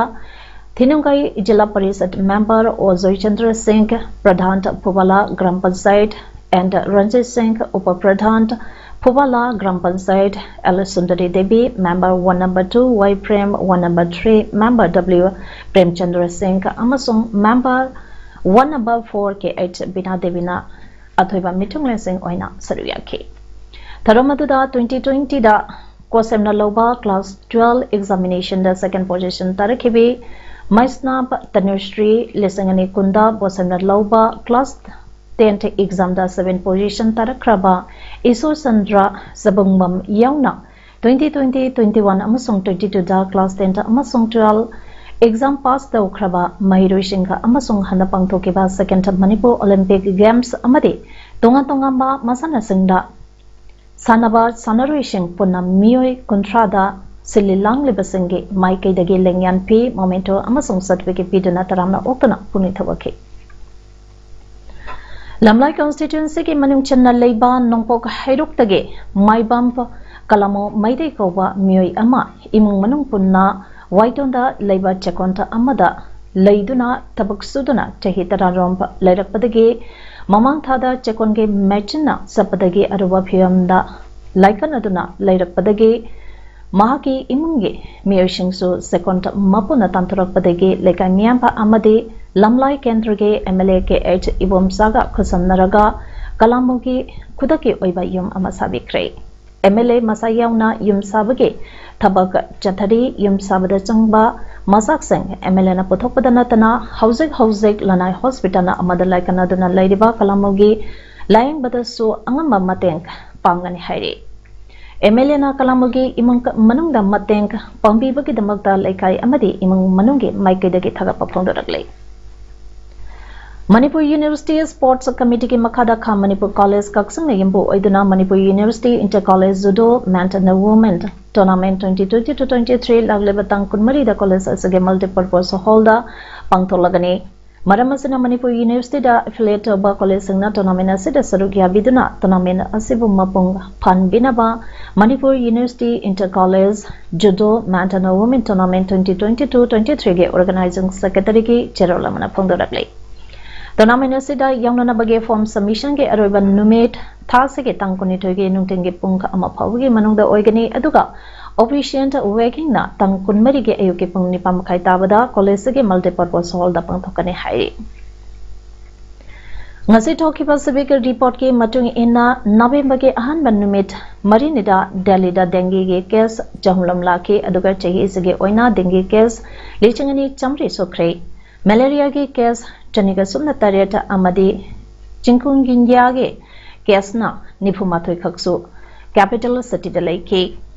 ꯊꯤꯅꯨꯡꯒꯩ ꯖꯤꯂꯥ parishad member O Joychandra Singh, Pradhan Phubala gram panchayat N Ranjit Singh, Up Pradhan Phubala gram panchayat L Sundari Devi, member ward number two Y Prem, ward number three member W Premchandra Singh ꯑꯃꯁꯨꯡ member ward number four K H Bina ꯗꯦꯕꯤꯅ ꯑꯊꯣꯏꯕ ꯃꯤꯊꯨꯡꯂꯦꯟꯁꯤꯡ ꯑꯣꯏꯅ ꯁꯔꯨꯛ ꯌꯥꯈꯤ꯫ ꯊꯧꯔꯝ ꯑꯗꯨꯗ twenty twenty ꯗ ꯀꯣꯁꯦꯝꯅ ꯂꯧꯕ class twelve examination ꯗ second position ꯇꯥꯔꯛꯈꯤꯕꯤ ꯃꯩꯁꯅꯥꯞ ꯇꯅꯨꯁ꯭ꯔꯤ, ꯂꯤꯁꯤꯡ ꯑꯅꯤ ꯀꯨꯟꯗ ꯕꯣꯁꯦꯝꯅ ꯂꯧꯕ class ten exam ꯗ seven position ꯇꯥꯔꯛꯈ꯭ꯔꯕ ꯏꯁꯣꯔ ꯆꯟꯗ꯭ꯔ ꯆꯕꯨꯡꯕꯝ ꯌꯥꯎꯅ twenty twenty, twenty one ꯑꯃꯁꯨꯡ twenty two ꯗ class ten ꯑꯃꯁꯨꯡ twelve exam pass ꯇꯧꯈ꯭ꯔꯕ ꯃꯍꯩꯔꯣꯏꯁꯤꯡꯒ ꯑꯃꯁꯨꯡ ꯍꯟꯗꯛ ꯄꯥꯡꯊꯣꯛꯈꯤꯕ second Manipur Olympic Games ꯑꯃꯗꯤ ꯇꯣꯉꯥꯟ ꯇꯣꯉꯥꯟꯕ ꯃꯁꯥꯟꯅꯁꯤꯡꯗ ꯁꯥꯟꯅꯕ ꯁꯥꯟꯅꯔꯣꯏꯁꯤꯡ ꯄꯨꯟꯅ ꯃꯤꯑꯣꯏ ꯀꯨꯟꯊ꯭ꯔꯥꯗ ꯁꯤꯜꯂꯤ ꯂꯥꯡꯂꯤꯕꯁꯤꯡꯒꯤ ꯃꯥꯏꯀꯩꯗꯒꯤ ꯂꯦꯡꯌꯥꯟ ꯐꯤ, memento ꯑꯃꯁꯨꯡ certificate ꯄꯤꯗꯨꯅ ꯇꯔꯥꯝꯅ ꯑꯣꯛꯇꯨꯅ ꯄꯨꯛꯅꯤꯡ ꯊꯧꯒꯠꯈꯤ꯫ ꯂꯝꯂꯥꯏ constituency ꯒꯤ ꯃꯅꯨꯡ ꯆꯟꯅ ꯂꯩꯕ ꯅꯣꯡꯄꯣꯛ ꯍꯩꯔꯣꯛꯇꯒꯤ ꯃꯥꯏꯕꯝ ꯀꯂꯥꯃꯣ ꯃꯩꯇꯩ ꯀꯧꯕ ꯃꯤꯑꯣꯏ ꯑꯃ ꯏꯃꯨꯡ ꯃꯅꯨꯡ ꯄꯨꯟꯅ ꯋꯥꯏꯇꯣꯟꯗ ꯂꯩꯕ ꯆꯦꯛꯀꯣꯟ ꯑꯃꯗ ꯂꯩꯗꯨꯅ ꯊꯕꯛ ꯁꯨꯗꯨꯅ ꯆꯍꯤ ꯇꯔꯥꯔꯣꯝ ꯂꯩꯔꯛꯄꯗꯒꯤ ꯃꯃꯥꯡ ꯊꯥꯗ ꯆꯦꯛꯀꯣꯟꯒꯤ ꯃꯦꯆꯤꯟꯅ ꯆꯠꯄꯗꯒꯤ ꯑꯔꯨꯕ ꯐꯤꯕꯝꯗ ꯂꯥꯏꯀꯠꯅꯗꯨꯅ ꯂꯩꯔꯛꯄꯗꯒꯤ ꯃꯍꯥꯛꯀꯤ ꯏꯃꯨꯡꯒꯤ ꯃꯤꯑꯣꯏꯁꯤꯡꯁꯨ ꯆꯦꯛꯀꯣꯟ ꯃꯄꯨꯅ ꯇꯥꯟꯊꯣꯔꯛꯄꯗꯒꯤ ꯂꯩꯀꯥꯏ ꯃꯤꯌꯥꯝꯕ ꯑꯃꯗꯤ ꯂꯝꯂꯥꯏ ꯀꯦꯟꯗ꯭ꯔꯒꯤ M L A K H ꯏꯕꯣꯝꯆꯥꯒ ꯈꯨꯠꯁꯝꯅꯔꯒ ꯀꯂꯥꯃꯣꯒꯤ ꯈꯨꯗꯛꯀꯤ ꯑꯣꯏꯕ ꯌꯨꯝ ꯑꯃ ꯁꯥꯕꯤꯈ꯭ꯔꯦ꯫ MLA ꯃꯁꯥ ꯌꯥꯎꯅ ꯌꯨꯝ ꯁꯥꯕꯒꯤ ꯊꯕꯛ ꯆꯠꯊꯔꯤ꯫ ꯌꯨꯝ ꯁꯥꯕꯗ ꯆꯪꯕ ꯃꯆꯥꯛꯁꯤꯡ MLAꯅ ꯄꯨꯊꯣꯛꯄꯗ ꯅꯠꯇꯅ ꯍꯧꯖꯤꯛ ꯍꯧꯖꯤꯛ ꯂꯅꯥꯏ ꯍꯣꯁꯄꯤꯇꯥꯜ ꯑꯃꯗ ꯂꯥꯏꯀꯠꯅꯗꯨꯅ ꯂꯩꯔꯤꯕ ꯀꯂꯥꯃꯨꯒꯤ ꯂꯥꯌꯦꯡꯕꯗꯁꯨ ꯑꯉꯝꯕ ꯃꯇꯦꯡ ꯄꯥꯡꯒꯅꯤ ꯍꯥꯏꯔꯤ꯫ MLAꯅ ꯀꯂꯥꯃꯨꯒꯤ ꯏꯃꯨꯡ ꯃꯅꯨꯡꯗ ꯃꯇꯦꯡ ꯄꯥꯡꯕꯤꯕꯒꯤꯗꯃꯛꯇ ꯂꯩꯀꯥꯏ ꯑꯃꯗꯤ ꯏꯃꯨꯡ ꯃꯅꯨꯡꯒꯤ ꯃꯥꯏꯀꯩꯗꯒꯤ ꯊꯥꯒꯠꯄ ꯐꯣꯡꯗꯣꯔꯛꯂꯤ꯫ ꯃꯅꯤꯄꯨꯔ ꯌꯨꯅꯤꯚꯔꯁꯤꯇꯤ ꯁ꯭ꯄꯣꯔꯠꯁ ꯀꯃꯤꯇꯤꯒꯤ ꯃꯈꯥꯗ ꯈꯥ ꯃꯅꯤꯄꯨꯔ ꯀꯣꯂꯦꯖ ꯀꯛꯆꯤꯡꯅ ꯌꯨꯝꯕꯨ ꯑꯣꯏꯗꯨꯅ Manipur university inter college judo men and women tournament twenty twenty-two twenty-three ꯂꯥꯛꯂꯤꯕ ꯇꯥꯡ ꯀꯨꯟꯃꯔꯤꯗ ꯀꯣꯂꯦꯖ ꯑꯁꯤꯒꯤ ꯃꯜꯇꯤꯄꯔꯄꯣꯁ ꯍꯣꯜꯗ ꯄꯥꯡꯊꯣꯛꯂꯒꯅꯤ꯫ ꯃꯔꯝ ꯑꯁꯤꯅ ꯃꯅꯤꯄꯨꯔ ꯌꯨꯅꯤꯚꯔꯁꯤꯇꯤꯗ ꯑꯦꯐꯤꯂꯤꯌꯦꯠ ꯇꯧꯕ ꯀꯣꯂꯦꯖꯁꯤꯡꯅ ꯇꯣꯔꯅꯥꯃꯦꯟ ꯑꯁꯤꯗ ꯁꯔꯨꯛ ꯌꯥꯕꯤꯗꯨꯅ ꯇꯣꯔꯅꯥꯃꯦꯟ ꯑꯁꯤꯕꯨ ꯃꯄꯨꯡ ꯐꯥꯍꯟꯕꯤꯅꯕ Manipur university inter college judo men and women tournament twenty twenty-two twenty-threeꯒꯤ ꯑꯣꯔꯒꯅꯥꯏꯖꯤꯡ ꯁꯦꯀ꯭ꯔꯦꯇꯔꯤꯒꯤ ꯆꯦꯔꯣꯜ ꯑꯃꯅ ꯐꯣꯡꯗꯣꯔꯛꯂꯤ꯫ ꯇꯣꯔꯅꯥꯃꯦꯟ ꯑꯁꯤꯗ ꯌꯥꯎꯅꯅꯕꯒꯤ ꯐꯣꯔꯝ ꯁꯕꯃꯤꯁꯟꯒꯤ ꯑꯔꯣꯏꯕ ꯅꯨꯃꯤꯠ ꯊꯥꯁꯤꯒꯤ ꯇꯥꯡ ꯀꯨꯟꯅꯤꯊꯣꯏꯒꯤ ꯅꯨꯡꯊꯤꯜꯒꯤ ꯄꯨꯡ ꯑꯃ ꯐꯥꯎꯕꯒꯤ ꯃꯅꯨꯡꯗ ꯑꯣꯏꯒꯅꯤ, ꯑꯗꯨꯒ ꯑꯣꯐꯤꯁꯤꯌꯦꯜ ꯋꯦꯀꯤꯡꯅ ꯇꯥꯡ ꯀꯨꯟꯃꯔꯤꯒꯤ ꯑꯌꯨꯛꯀꯤ ꯄꯨꯡ ꯅꯤꯄꯥꯟ ꯃꯈꯥꯏ ꯇꯥꯕꯗ ꯀꯣꯂꯦꯖꯁꯤꯒꯤ ꯃꯜꯇꯤꯄꯔꯄꯣꯁ ꯍꯣꯜꯗ ꯄꯥꯡꯊꯣꯛꯀꯅꯤ ꯍꯥꯏꯔꯤ꯫ ꯉꯁꯤ ꯊꯣꯛꯈꯤꯕ ꯁꯤꯚꯤꯛ ꯔꯤꯄꯣꯔꯠꯀꯤ ꯃꯇꯨꯡ ꯏꯟꯅ ꯅꯕꯦꯝꯕꯔꯒꯤ ꯑꯍꯥꯟꯕ ꯅꯨꯃꯤꯠ ꯃꯔꯤꯅꯤꯗ ꯗꯦꯜꯂꯤꯗ ꯗꯦꯡꯒꯤꯒꯤ ꯀꯦꯁ ꯆꯍꯨꯝꯂꯣꯝ ꯂꯥꯛꯈꯤ, ꯑꯗꯨꯒ ꯆꯍꯤꯁꯤꯒꯤ ꯑꯣꯏꯅ ꯗꯦꯡꯒꯤ ꯀꯦꯁ ꯂꯤꯁꯤꯡ ꯑꯅꯤ ꯆꯥꯃꯔꯤ ꯁꯨꯈ꯭ꯔꯦ꯫ ꯃꯦꯂꯦꯔꯤꯌꯥꯒꯤ ꯀꯦꯁ ꯆꯅꯤꯒ ꯁꯨꯞꯅ ꯇꯔꯦꯠ ꯑꯃꯗꯤ ꯆꯤꯡꯀꯨꯟꯒꯤꯟꯌꯥꯒꯤ ꯀꯦꯁꯅ ꯅꯤꯐꯨ ꯃꯥꯊꯣꯏ ꯈꯛꯁꯨ ꯀꯦꯄꯤꯇꯦꯜ ꯁꯤꯇꯤꯗ ꯂꯩꯈꯤ꯫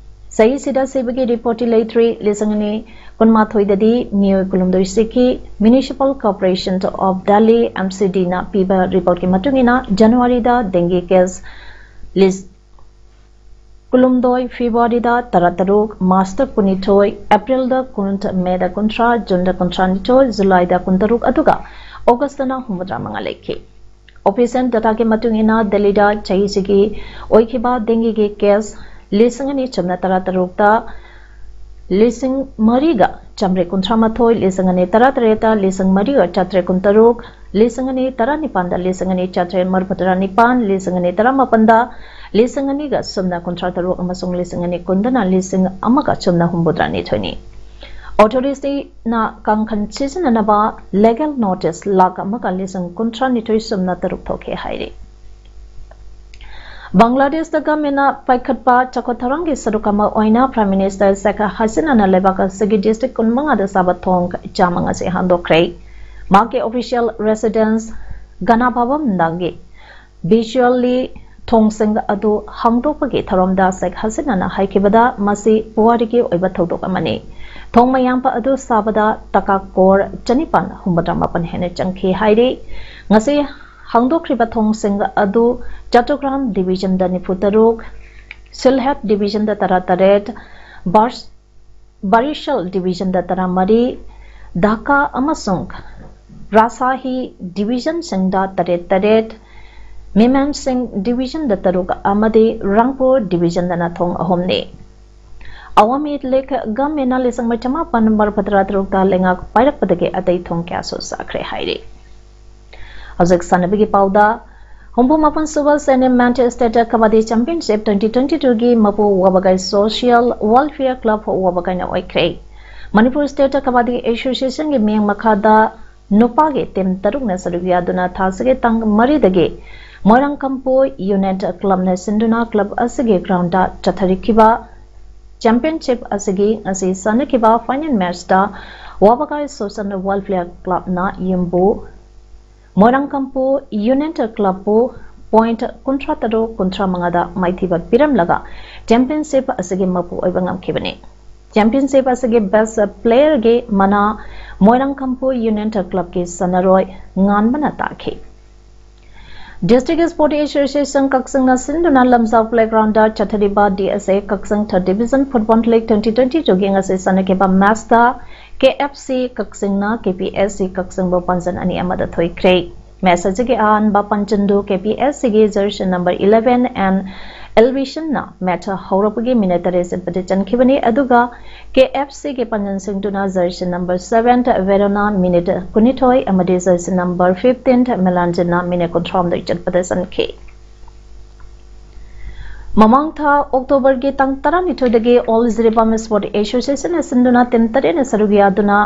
ꯆꯍꯤꯁꯤꯗ ꯁꯤꯕꯒꯤ ꯔꯤꯄꯣꯔꯠꯇꯤ ꯂꯩꯇ꯭ꯔꯤ꯫ ꯂꯤꯁꯤꯡ ꯑꯅꯤ ꯀꯨꯟꯃꯥꯊꯣꯏꯗꯗꯤ ꯃꯤꯑꯣꯏ ꯀꯨꯟꯍꯨꯝꯗꯣꯏ ꯁꯤꯈꯤ꯫ Municipal Corporation of Delhi, MCDꯅ ꯄꯤꯕ ꯔꯤꯄꯣꯔꯠꯀꯤ ꯃꯇꯨꯡ ꯏꯟꯅ ꯖꯅꯋꯥꯔꯤꯗ ꯗꯦꯡꯒꯤ ꯀꯦꯁ ꯂꯤꯁ ꯀꯨꯟꯍꯨꯝꯗꯣꯏ, ꯐꯦꯕ꯭ꯔꯨꯋꯥꯔꯤꯗ ꯇꯔꯥꯇꯔꯨꯛ, ꯃꯥꯔꯆꯇ ꯀꯨꯟꯅꯤꯊꯣꯏ, ꯑꯦꯄ꯭ꯔꯤꯜꯗ ꯀꯨꯟ, ꯃꯦꯗ ꯀꯨꯟꯊ꯭ꯔꯥ, ꯖꯨꯟꯗ ꯀꯨꯟꯊ꯭ꯔꯥꯅꯤꯊꯣꯏ, ꯖꯨꯂꯥꯏꯗ ꯀꯨꯟꯇꯔꯨꯛ, ꯑꯗꯨꯒ ꯑꯣꯒꯁꯇꯅ ꯍꯨꯝꯐꯨꯇꯔꯥ ꯃꯉꯥ ꯂꯩꯈꯤ꯫ ꯑꯣꯐꯤꯁꯤꯌꯦꯜ ꯗꯦꯇꯥꯒꯤ ꯃꯇꯨꯡ ꯏꯟꯅ ꯗꯦꯜꯂꯤꯗ ꯆꯍꯤꯁꯤꯒꯤ ꯑꯣꯏꯈꯤꯕ ꯗꯦꯡꯒꯤꯒꯤ ꯀꯦꯁ ꯂꯤꯁꯤꯡ ꯑꯅꯤ ꯆꯥꯝꯃ ꯇꯔꯥꯇꯔꯨꯛꯇ ꯂꯤꯁꯤꯡ ꯃꯔꯤꯒ ꯆꯥꯝꯃꯔꯤ ꯀꯨꯟꯊ꯭ꯔꯥ ꯃꯥꯊꯣꯏ, ꯂꯤꯁꯤꯡ ꯑꯅꯤ ꯇꯔꯥꯇꯔꯦꯠꯇ ꯂꯤꯁꯤꯡ ꯃꯔꯤꯒ ꯆꯥꯇ꯭ꯔꯦꯠ ꯀꯨꯟꯇꯔꯨꯛ, ꯂꯤꯁꯤꯡ ꯑꯅꯤ ꯇꯔꯥꯅꯤꯄꯥꯟꯗ ꯂꯤꯁꯤꯡ ꯑꯅꯤ ꯆꯥꯇ꯭ꯔꯦꯠ ꯃꯔꯤꯐꯨꯇꯔꯥ ꯅꯤꯄꯥꯟ, ꯂꯤꯁꯤꯡ ꯑꯅꯤ ꯇꯔꯥꯃꯥꯄꯟꯗ ꯂꯤꯁꯤꯡ ꯑꯅꯤꯒ ꯁꯨꯞꯅ ꯀꯨꯟꯊ꯭ꯔꯥ ꯇꯔꯨꯛ ꯑꯃꯁꯨꯡ ꯂꯤꯁꯤꯡ ꯑꯅꯤ ꯀꯨꯟꯗꯅ ꯂꯤꯁꯤꯡ ꯑꯃꯒ ꯁꯨꯞꯅ ꯍꯨꯝꯐꯨꯇꯔꯥ ꯅꯤꯊꯣꯏꯅꯤ꯫ ꯑꯣꯊꯣꯔꯤꯇꯤꯅ ꯀꯥꯡꯈꯟ ꯁꯤꯖꯤꯟꯅꯅꯕ ꯂꯤꯒꯦꯜ ꯅꯣꯇꯤꯁ ꯂꯥꯈ ꯑꯃꯒ ꯂꯤꯁꯤꯡ ꯀꯨꯟꯊ꯭ꯔꯥ ꯅꯤꯊꯣꯏ ꯁꯨꯞꯅ ꯇꯔꯨꯛ ꯊꯣꯛꯈꯤ ꯍꯥꯏꯔꯤ꯫ ꯕꯪꯒ꯭ꯂꯥꯗꯦꯁꯇ ꯒꯃꯦꯟꯅ ꯄꯥꯏꯈꯠꯄ ꯆꯥꯎꯈꯠ ꯊꯧꯔꯥꯡꯒꯤ ꯁꯔꯨꯛ ꯑꯃ ꯑꯣꯏꯅ Prime Minister Sheikh Hasinaꯅ ꯂꯩꯕꯥꯛ ꯑꯁꯤꯒꯤ district ꯀꯨꯟꯃꯉꯥꯗ ꯁꯥꯕ ꯊꯣꯡ ꯆꯥꯝꯃ ꯉꯁꯤ ꯍꯥꯡꯗꯣꯛꯈ꯭ꯔꯦ꯫ ꯃꯍꯥꯛꯀꯤ official residence ꯒꯅꯥ ꯚꯕꯟꯗꯒꯤ virtually ꯊꯣꯡꯁꯤꯡ ꯑꯗꯨ ꯍꯥꯡꯗꯣꯛꯄꯒꯤ ꯊꯧꯔꯝꯗ Sheikh Hasinaꯅ ꯍꯥꯏꯈꯤꯕꯗ, ꯃꯁꯤ ꯄꯨꯋꯥꯔꯤꯒꯤ ꯑꯣꯏꯕ ꯊꯧꯗꯣꯛ ꯑꯃꯅꯤ꯫ ꯊꯣꯡ ꯃꯌꯥꯝꯕ ꯑꯗꯨ ꯁꯥꯕꯗ ꯇꯀꯥ ꯀꯣꯔ ꯆꯅꯤꯄꯥꯟ ꯍꯨꯝꯐꯨꯇꯔꯥ ꯃꯥꯄꯟ ꯍꯦꯟꯅ ꯆꯪꯈꯤ ꯍꯥꯏꯔꯤ꯫ ꯉꯁꯤ ꯍꯥꯡꯗꯣꯛꯈ꯭ꯔꯤꯕ ꯊꯣꯡꯁꯤꯡ ꯑꯗꯨ ꯆꯠꯇꯣꯒ꯭ꯔꯥꯝ divisionꯗ ꯅꯤꯐꯨ ꯇꯔꯨꯛ, ꯁꯤꯜꯍꯦꯠ divisionꯗ ꯇꯔꯥ ꯇꯔꯦꯠ, ꯕꯥꯔꯁ-, ꯕꯥꯔꯤꯁꯜ divisionꯗ ꯇꯔꯥ ꯃꯔꯤ, ꯙꯥꯀꯥ ꯑꯃꯁꯨꯡ ꯔꯥꯁꯥꯍꯤ divisionꯁꯤꯡꯗ ꯇꯔꯦꯠ ꯇꯔꯦꯠ, ꯃꯤꯃꯦꯟꯁꯤꯡ divisionꯗ ꯇꯔꯨꯛ ꯑꯃꯗꯤ ꯔꯪꯄꯨꯔ divisionꯗꯅ ꯊꯣꯡ ꯑꯍꯨꯝꯅꯤ꯫ ꯑꯋꯥꯃꯤ ꯂꯤꯒ ꯒꯃꯦꯟꯅ ꯂꯤꯁꯤꯡ ꯑꯃ ꯆꯃꯥꯄꯟ ꯃꯔꯤꯐꯨꯇꯔꯥ ꯇꯔꯨꯛꯇ ꯂꯩꯉꯥꯛ ꯄꯥꯏꯔꯛꯄꯗꯒꯤ ꯑꯇꯩ ꯊꯣꯡ ꯀꯌꯥꯁꯨ ꯁꯥꯈ꯭ꯔꯦ ꯍꯥꯏꯔꯤ꯫ ꯍꯧꯖꯤꯛ ꯁꯥꯟꯅꯕꯒꯤ ꯄꯥꯎꯗ, ꯍꯨꯝꯐꯨ ꯃꯥꯄꯟ ꯁꯨꯕ Senior Men's State Kabaddi Championship twenty twenty-twoꯒꯤ ꯃꯄꯨ ꯋꯥꯕꯒꯥꯏ Social Welfare Club ꯋꯥꯕꯒꯥꯏꯅ ꯑꯣꯏꯈ꯭ꯔꯦ꯫ ꯃꯅꯤꯄꯨꯔ State Kabaddi Associationꯒꯤ ꯃꯤꯠꯌꯦꯡ ꯃꯈꯥꯗ ꯅꯨꯄꯥꯒꯤ team ꯇꯔꯨꯛꯅ ꯁꯔꯨꯛ ꯌꯥꯗꯨꯅ ꯊꯥꯁꯤꯒꯤ ꯇꯥꯡ ꯃꯔꯤꯗꯒꯤ ꯃꯣꯏꯔꯥꯡꯀꯝꯄꯨ Unit Clubꯅ ꯁꯤꯟꯗꯨꯅ club ꯑꯁꯤꯒꯤ groundꯗ ꯆꯠꯊꯔꯤꯈꯤꯕ championship ꯑꯁꯤꯒꯤ ꯉꯁꯤ ꯁꯥꯟꯅꯈꯤꯕ final matchꯇ ꯋꯥꯕꯒꯥꯏ Social Welfare Clubꯅ ꯌꯨꯝꯕꯨ ꯃꯣꯏꯔꯥꯡꯀꯝꯄꯨ Unit Clubꯄꯨ point ꯀꯨꯟꯊ꯭ꯔꯥ ꯇꯔꯨꯛ ꯀꯨꯟꯊ꯭ꯔꯥ ꯃꯉꯥꯗ ꯃꯥꯏꯊꯤꯕ ꯄꯤꯔꯝꯂꯒ championship ꯑꯁꯤꯒꯤ ꯃꯄꯨ ꯑꯣꯏꯕ ꯉꯝꯈꯤꯕꯅꯤ꯫ Championship ꯑꯁꯤꯒꯤ best playerꯒꯤ ꯃꯅꯥ ꯃꯣꯏꯔꯥꯡꯀꯝꯄꯨ Unit Clubꯀꯤ ꯁꯥꯟꯅꯔꯣꯏ ꯉꯥꯟꯕꯅ ꯇꯥꯈꯤ꯫ District Sport Association ꯀꯛꯆꯤꯡꯅ ꯁꯤꯟꯗꯨꯅ ꯂꯝꯖꯥꯎ playgroundꯗ ꯆꯠꯊꯔꯤꯕ D S A Kakching Third Division Football League twenty twenty-twoꯒꯤ ꯉꯁꯤ ꯁꯥꯟꯅꯈꯤꯕ matchꯇ K F C ꯀꯛꯆꯤꯡꯅ K P S C ꯀꯛꯆꯤꯡꯕꯨ ꯄꯥꯟꯖꯟ ꯑꯅꯤ ꯑꯃꯗ ꯊꯣꯏꯈ꯭ꯔꯦ꯫ Match ꯑꯁꯤꯒꯤ ꯑꯍꯥꯟꯕ ꯄꯥꯟꯖꯟꯗꯨ K P S Cꯒꯤ jersey number eleven and Elvisionꯅ match ꯍꯧꯔꯛꯄꯒꯤ minute ꯇꯔꯦꯠ ꯆꯟꯕꯗ ꯆꯟꯈꯤꯕꯅꯤ, ꯑꯗꯨꯒ K F Cꯒꯤ ꯄꯥꯟꯖꯟꯁꯤꯡꯗꯨꯅ jersey number seven Verona minute ꯀꯨꯟꯅꯤꯊꯣꯏ ꯑꯃꯗꯤ jersey number fifteen Melangenꯅ minute ꯀꯨꯟꯊ꯭ꯔꯥꯍꯨꯝꯗꯣꯏ ꯆꯟꯕꯗ ꯆꯟꯈꯤ꯫ ꯃꯃꯥꯡ ꯊꯥ Octoberꯒꯤ ꯇꯥꯡ ꯇꯔꯥꯅꯤꯊꯣꯏꯗꯒꯤ All Jiribam Sport Associationꯅ ꯁꯤꯟꯗꯨꯅ team ꯇꯔꯦꯠꯅ ꯁꯔꯨꯛ ꯌꯥꯗꯨꯅ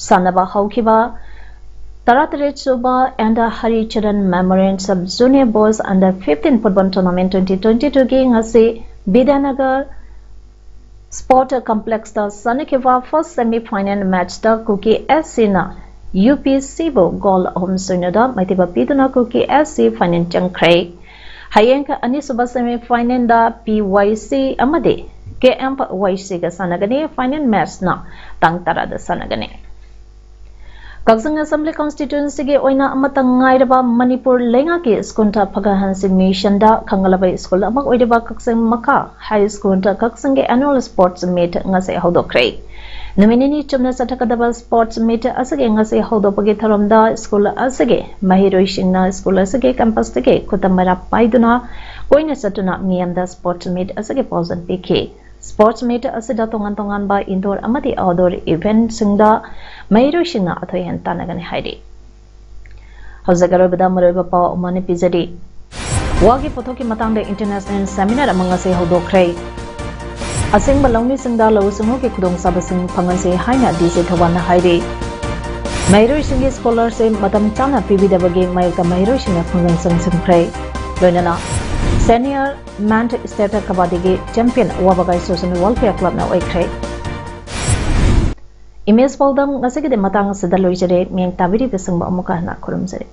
ꯁꯥꯟꯅꯕ ꯍꯧꯈꯤꯕ ꯇꯔꯥꯇꯔꯦꯠ ꯁꯨꯕ and Hari Charan Memorial Sub Junior Boys Under fifteen Football Tournament twenty twenty-two ꯒꯤ ꯉꯁꯤ ꯕꯤꯗ꯭ꯌꯥꯅꯒꯔ Sport Complexꯇ ꯁꯥꯟꯅꯈꯤꯕ first semi final matchꯇ ꯀꯨꯀꯤ SCꯅ UPCꯕꯨ goal ꯑꯍꯨꯝ ꯁꯣꯏꯅꯗ ꯃꯥꯏꯊꯤꯕ ꯄꯤꯗꯨꯅ ꯀꯨꯀꯤ SC final ꯆꯪꯈ꯭ꯔꯦ꯫ ꯍꯌꯦꯡ ꯑꯅꯤꯁꯨꯕ semi finalꯗ PYC ꯑꯃꯗꯤ KMYCꯒ ꯁꯥꯟꯅꯒꯅꯤ꯫ Final matchꯅ ꯇꯥꯡ ꯇꯔꯥꯗ ꯁꯥꯟꯅꯒꯅꯤ꯫ ꯀꯛꯆꯤꯡ Assembly Constituencyꯒꯤ ꯑꯣꯏꯅ ꯑꯃꯠꯇ ꯉꯥꯏꯔꯕ ꯃꯅꯤꯄꯨꯔ ꯂꯩꯉꯥꯛꯀꯤ ꯁ꯭ꯀꯨꯜꯗ ꯐꯒꯠꯍꯟꯁꯤ missionꯗ ꯈꯪꯒꯠꯂꯕ ꯁ꯭ꯀꯨꯜ ꯑꯃ ꯑꯣꯏꯔꯤꯕ ꯀꯛꯆꯤꯡ ꯃꯈꯥ High Schoolꯗ ꯀꯛꯆꯤꯡꯒꯤ annual sports meet ꯉꯁꯤ ꯍꯧꯗꯣꯛꯈ꯭ꯔꯦ꯫ ꯅꯨꯃꯤꯠ ꯅꯤꯅꯤ ꯆꯨꯞꯅ ꯆꯠꯊꯒꯗꯕ sports meet ꯑꯁꯤꯒꯤ ꯉꯁꯤ ꯍꯧꯗꯣꯛꯄꯒꯤ ꯊꯧꯔꯝꯗ ꯁ꯭ꯀꯨꯜ ꯑꯁꯤꯒꯤ ꯃꯍꯩꯔꯣꯏꯁꯤꯡꯅ ꯁ꯭ꯀꯨꯜ ꯑꯁꯤꯒꯤ campusꯇꯒꯤ ꯈꯨꯠꯇ ꯃꯩꯔꯥ ꯄꯥꯏꯗꯨꯅ ꯀꯣꯏꯅ ꯆꯠꯇꯨꯅ ꯃꯤꯌꯥꯝꯗ sports meet ꯑꯁꯤꯒꯤ ꯄꯥꯎꯖꯦꯜ ꯄꯤꯈꯤ꯫ Sports meet ꯑꯁꯤꯗ ꯇꯣꯉꯥꯟ ꯇꯣꯉꯥꯟꯕ indoor ꯑꯃꯗꯤ outdoor eventꯁꯤꯡꯗ ꯃꯍꯩꯔꯣꯏꯁꯤꯡꯅ ꯑꯊꯣꯏ ꯑꯍꯦꯟ ꯇꯥꯟꯅꯒꯅꯤ ꯍꯥꯏꯔꯤ꯫ ꯍꯧꯖꯤꯛ ꯑꯔꯣꯏꯕꯗ ꯃꯔꯨꯑꯣꯏꯕ ꯄꯥꯎ ꯑꯃꯅ ꯄꯤꯖꯔꯤ꯫ ꯋꯥꯒꯤ ꯄꯣꯠꯊꯣꯛꯀꯤ ꯃꯇꯥꯡꯗ international seminar ꯑꯃ ꯉꯁꯤ ꯍꯧꯗꯣꯛꯈ꯭ꯔꯦ꯫ ꯑꯁꯦꯡꯕ ꯂꯧꯃꯤꯁꯤꯡꯗ ꯂꯧꯎ ꯁꯤꯡꯎꯒꯤ ꯈꯨꯗꯣꯡꯆꯥꯕꯁꯤꯡ ꯐꯪꯍꯟꯁꯤ ꯍꯥꯏꯅ DC ꯊꯧꯕꯥꯜꯅ ꯍꯥꯏꯔꯤ꯫ ꯃꯍꯩꯔꯣꯏꯁꯤꯡꯒꯤ scholarship ꯃꯇꯝ ꯆꯥꯅ ꯄꯤꯕꯤꯗꯕꯒꯤ ꯃꯥꯌꯣꯛꯇ ꯃꯍꯩꯔꯣꯏꯁꯤꯡꯅ ꯈꯣꯡꯖꯪ ꯆꯪꯁꯤꯟꯈ꯭ꯔꯦ꯫ ꯂꯣꯏꯅꯅ senior men's state ꯀꯕꯥꯗꯤꯒꯤ champion ꯋꯥꯕꯒꯥꯏ social welfare clubꯅ ꯑꯣꯏꯈ꯭ꯔꯦ꯫ Image ꯄꯥꯎꯗꯝ ꯉꯁꯤꯒꯤꯗꯤ ꯃꯇꯥꯡ ꯑꯁꯤꯗ ꯂꯣꯏꯖꯔꯦ꯫ ꯃꯤꯠꯌꯦꯡ ꯇꯥꯕꯤꯔꯤꯕꯁꯤꯡꯕꯨ ꯑꯃꯨꯛꯀ ꯍꯟꯅ ꯈꯨꯔꯨꯝꯖꯔꯤ꯫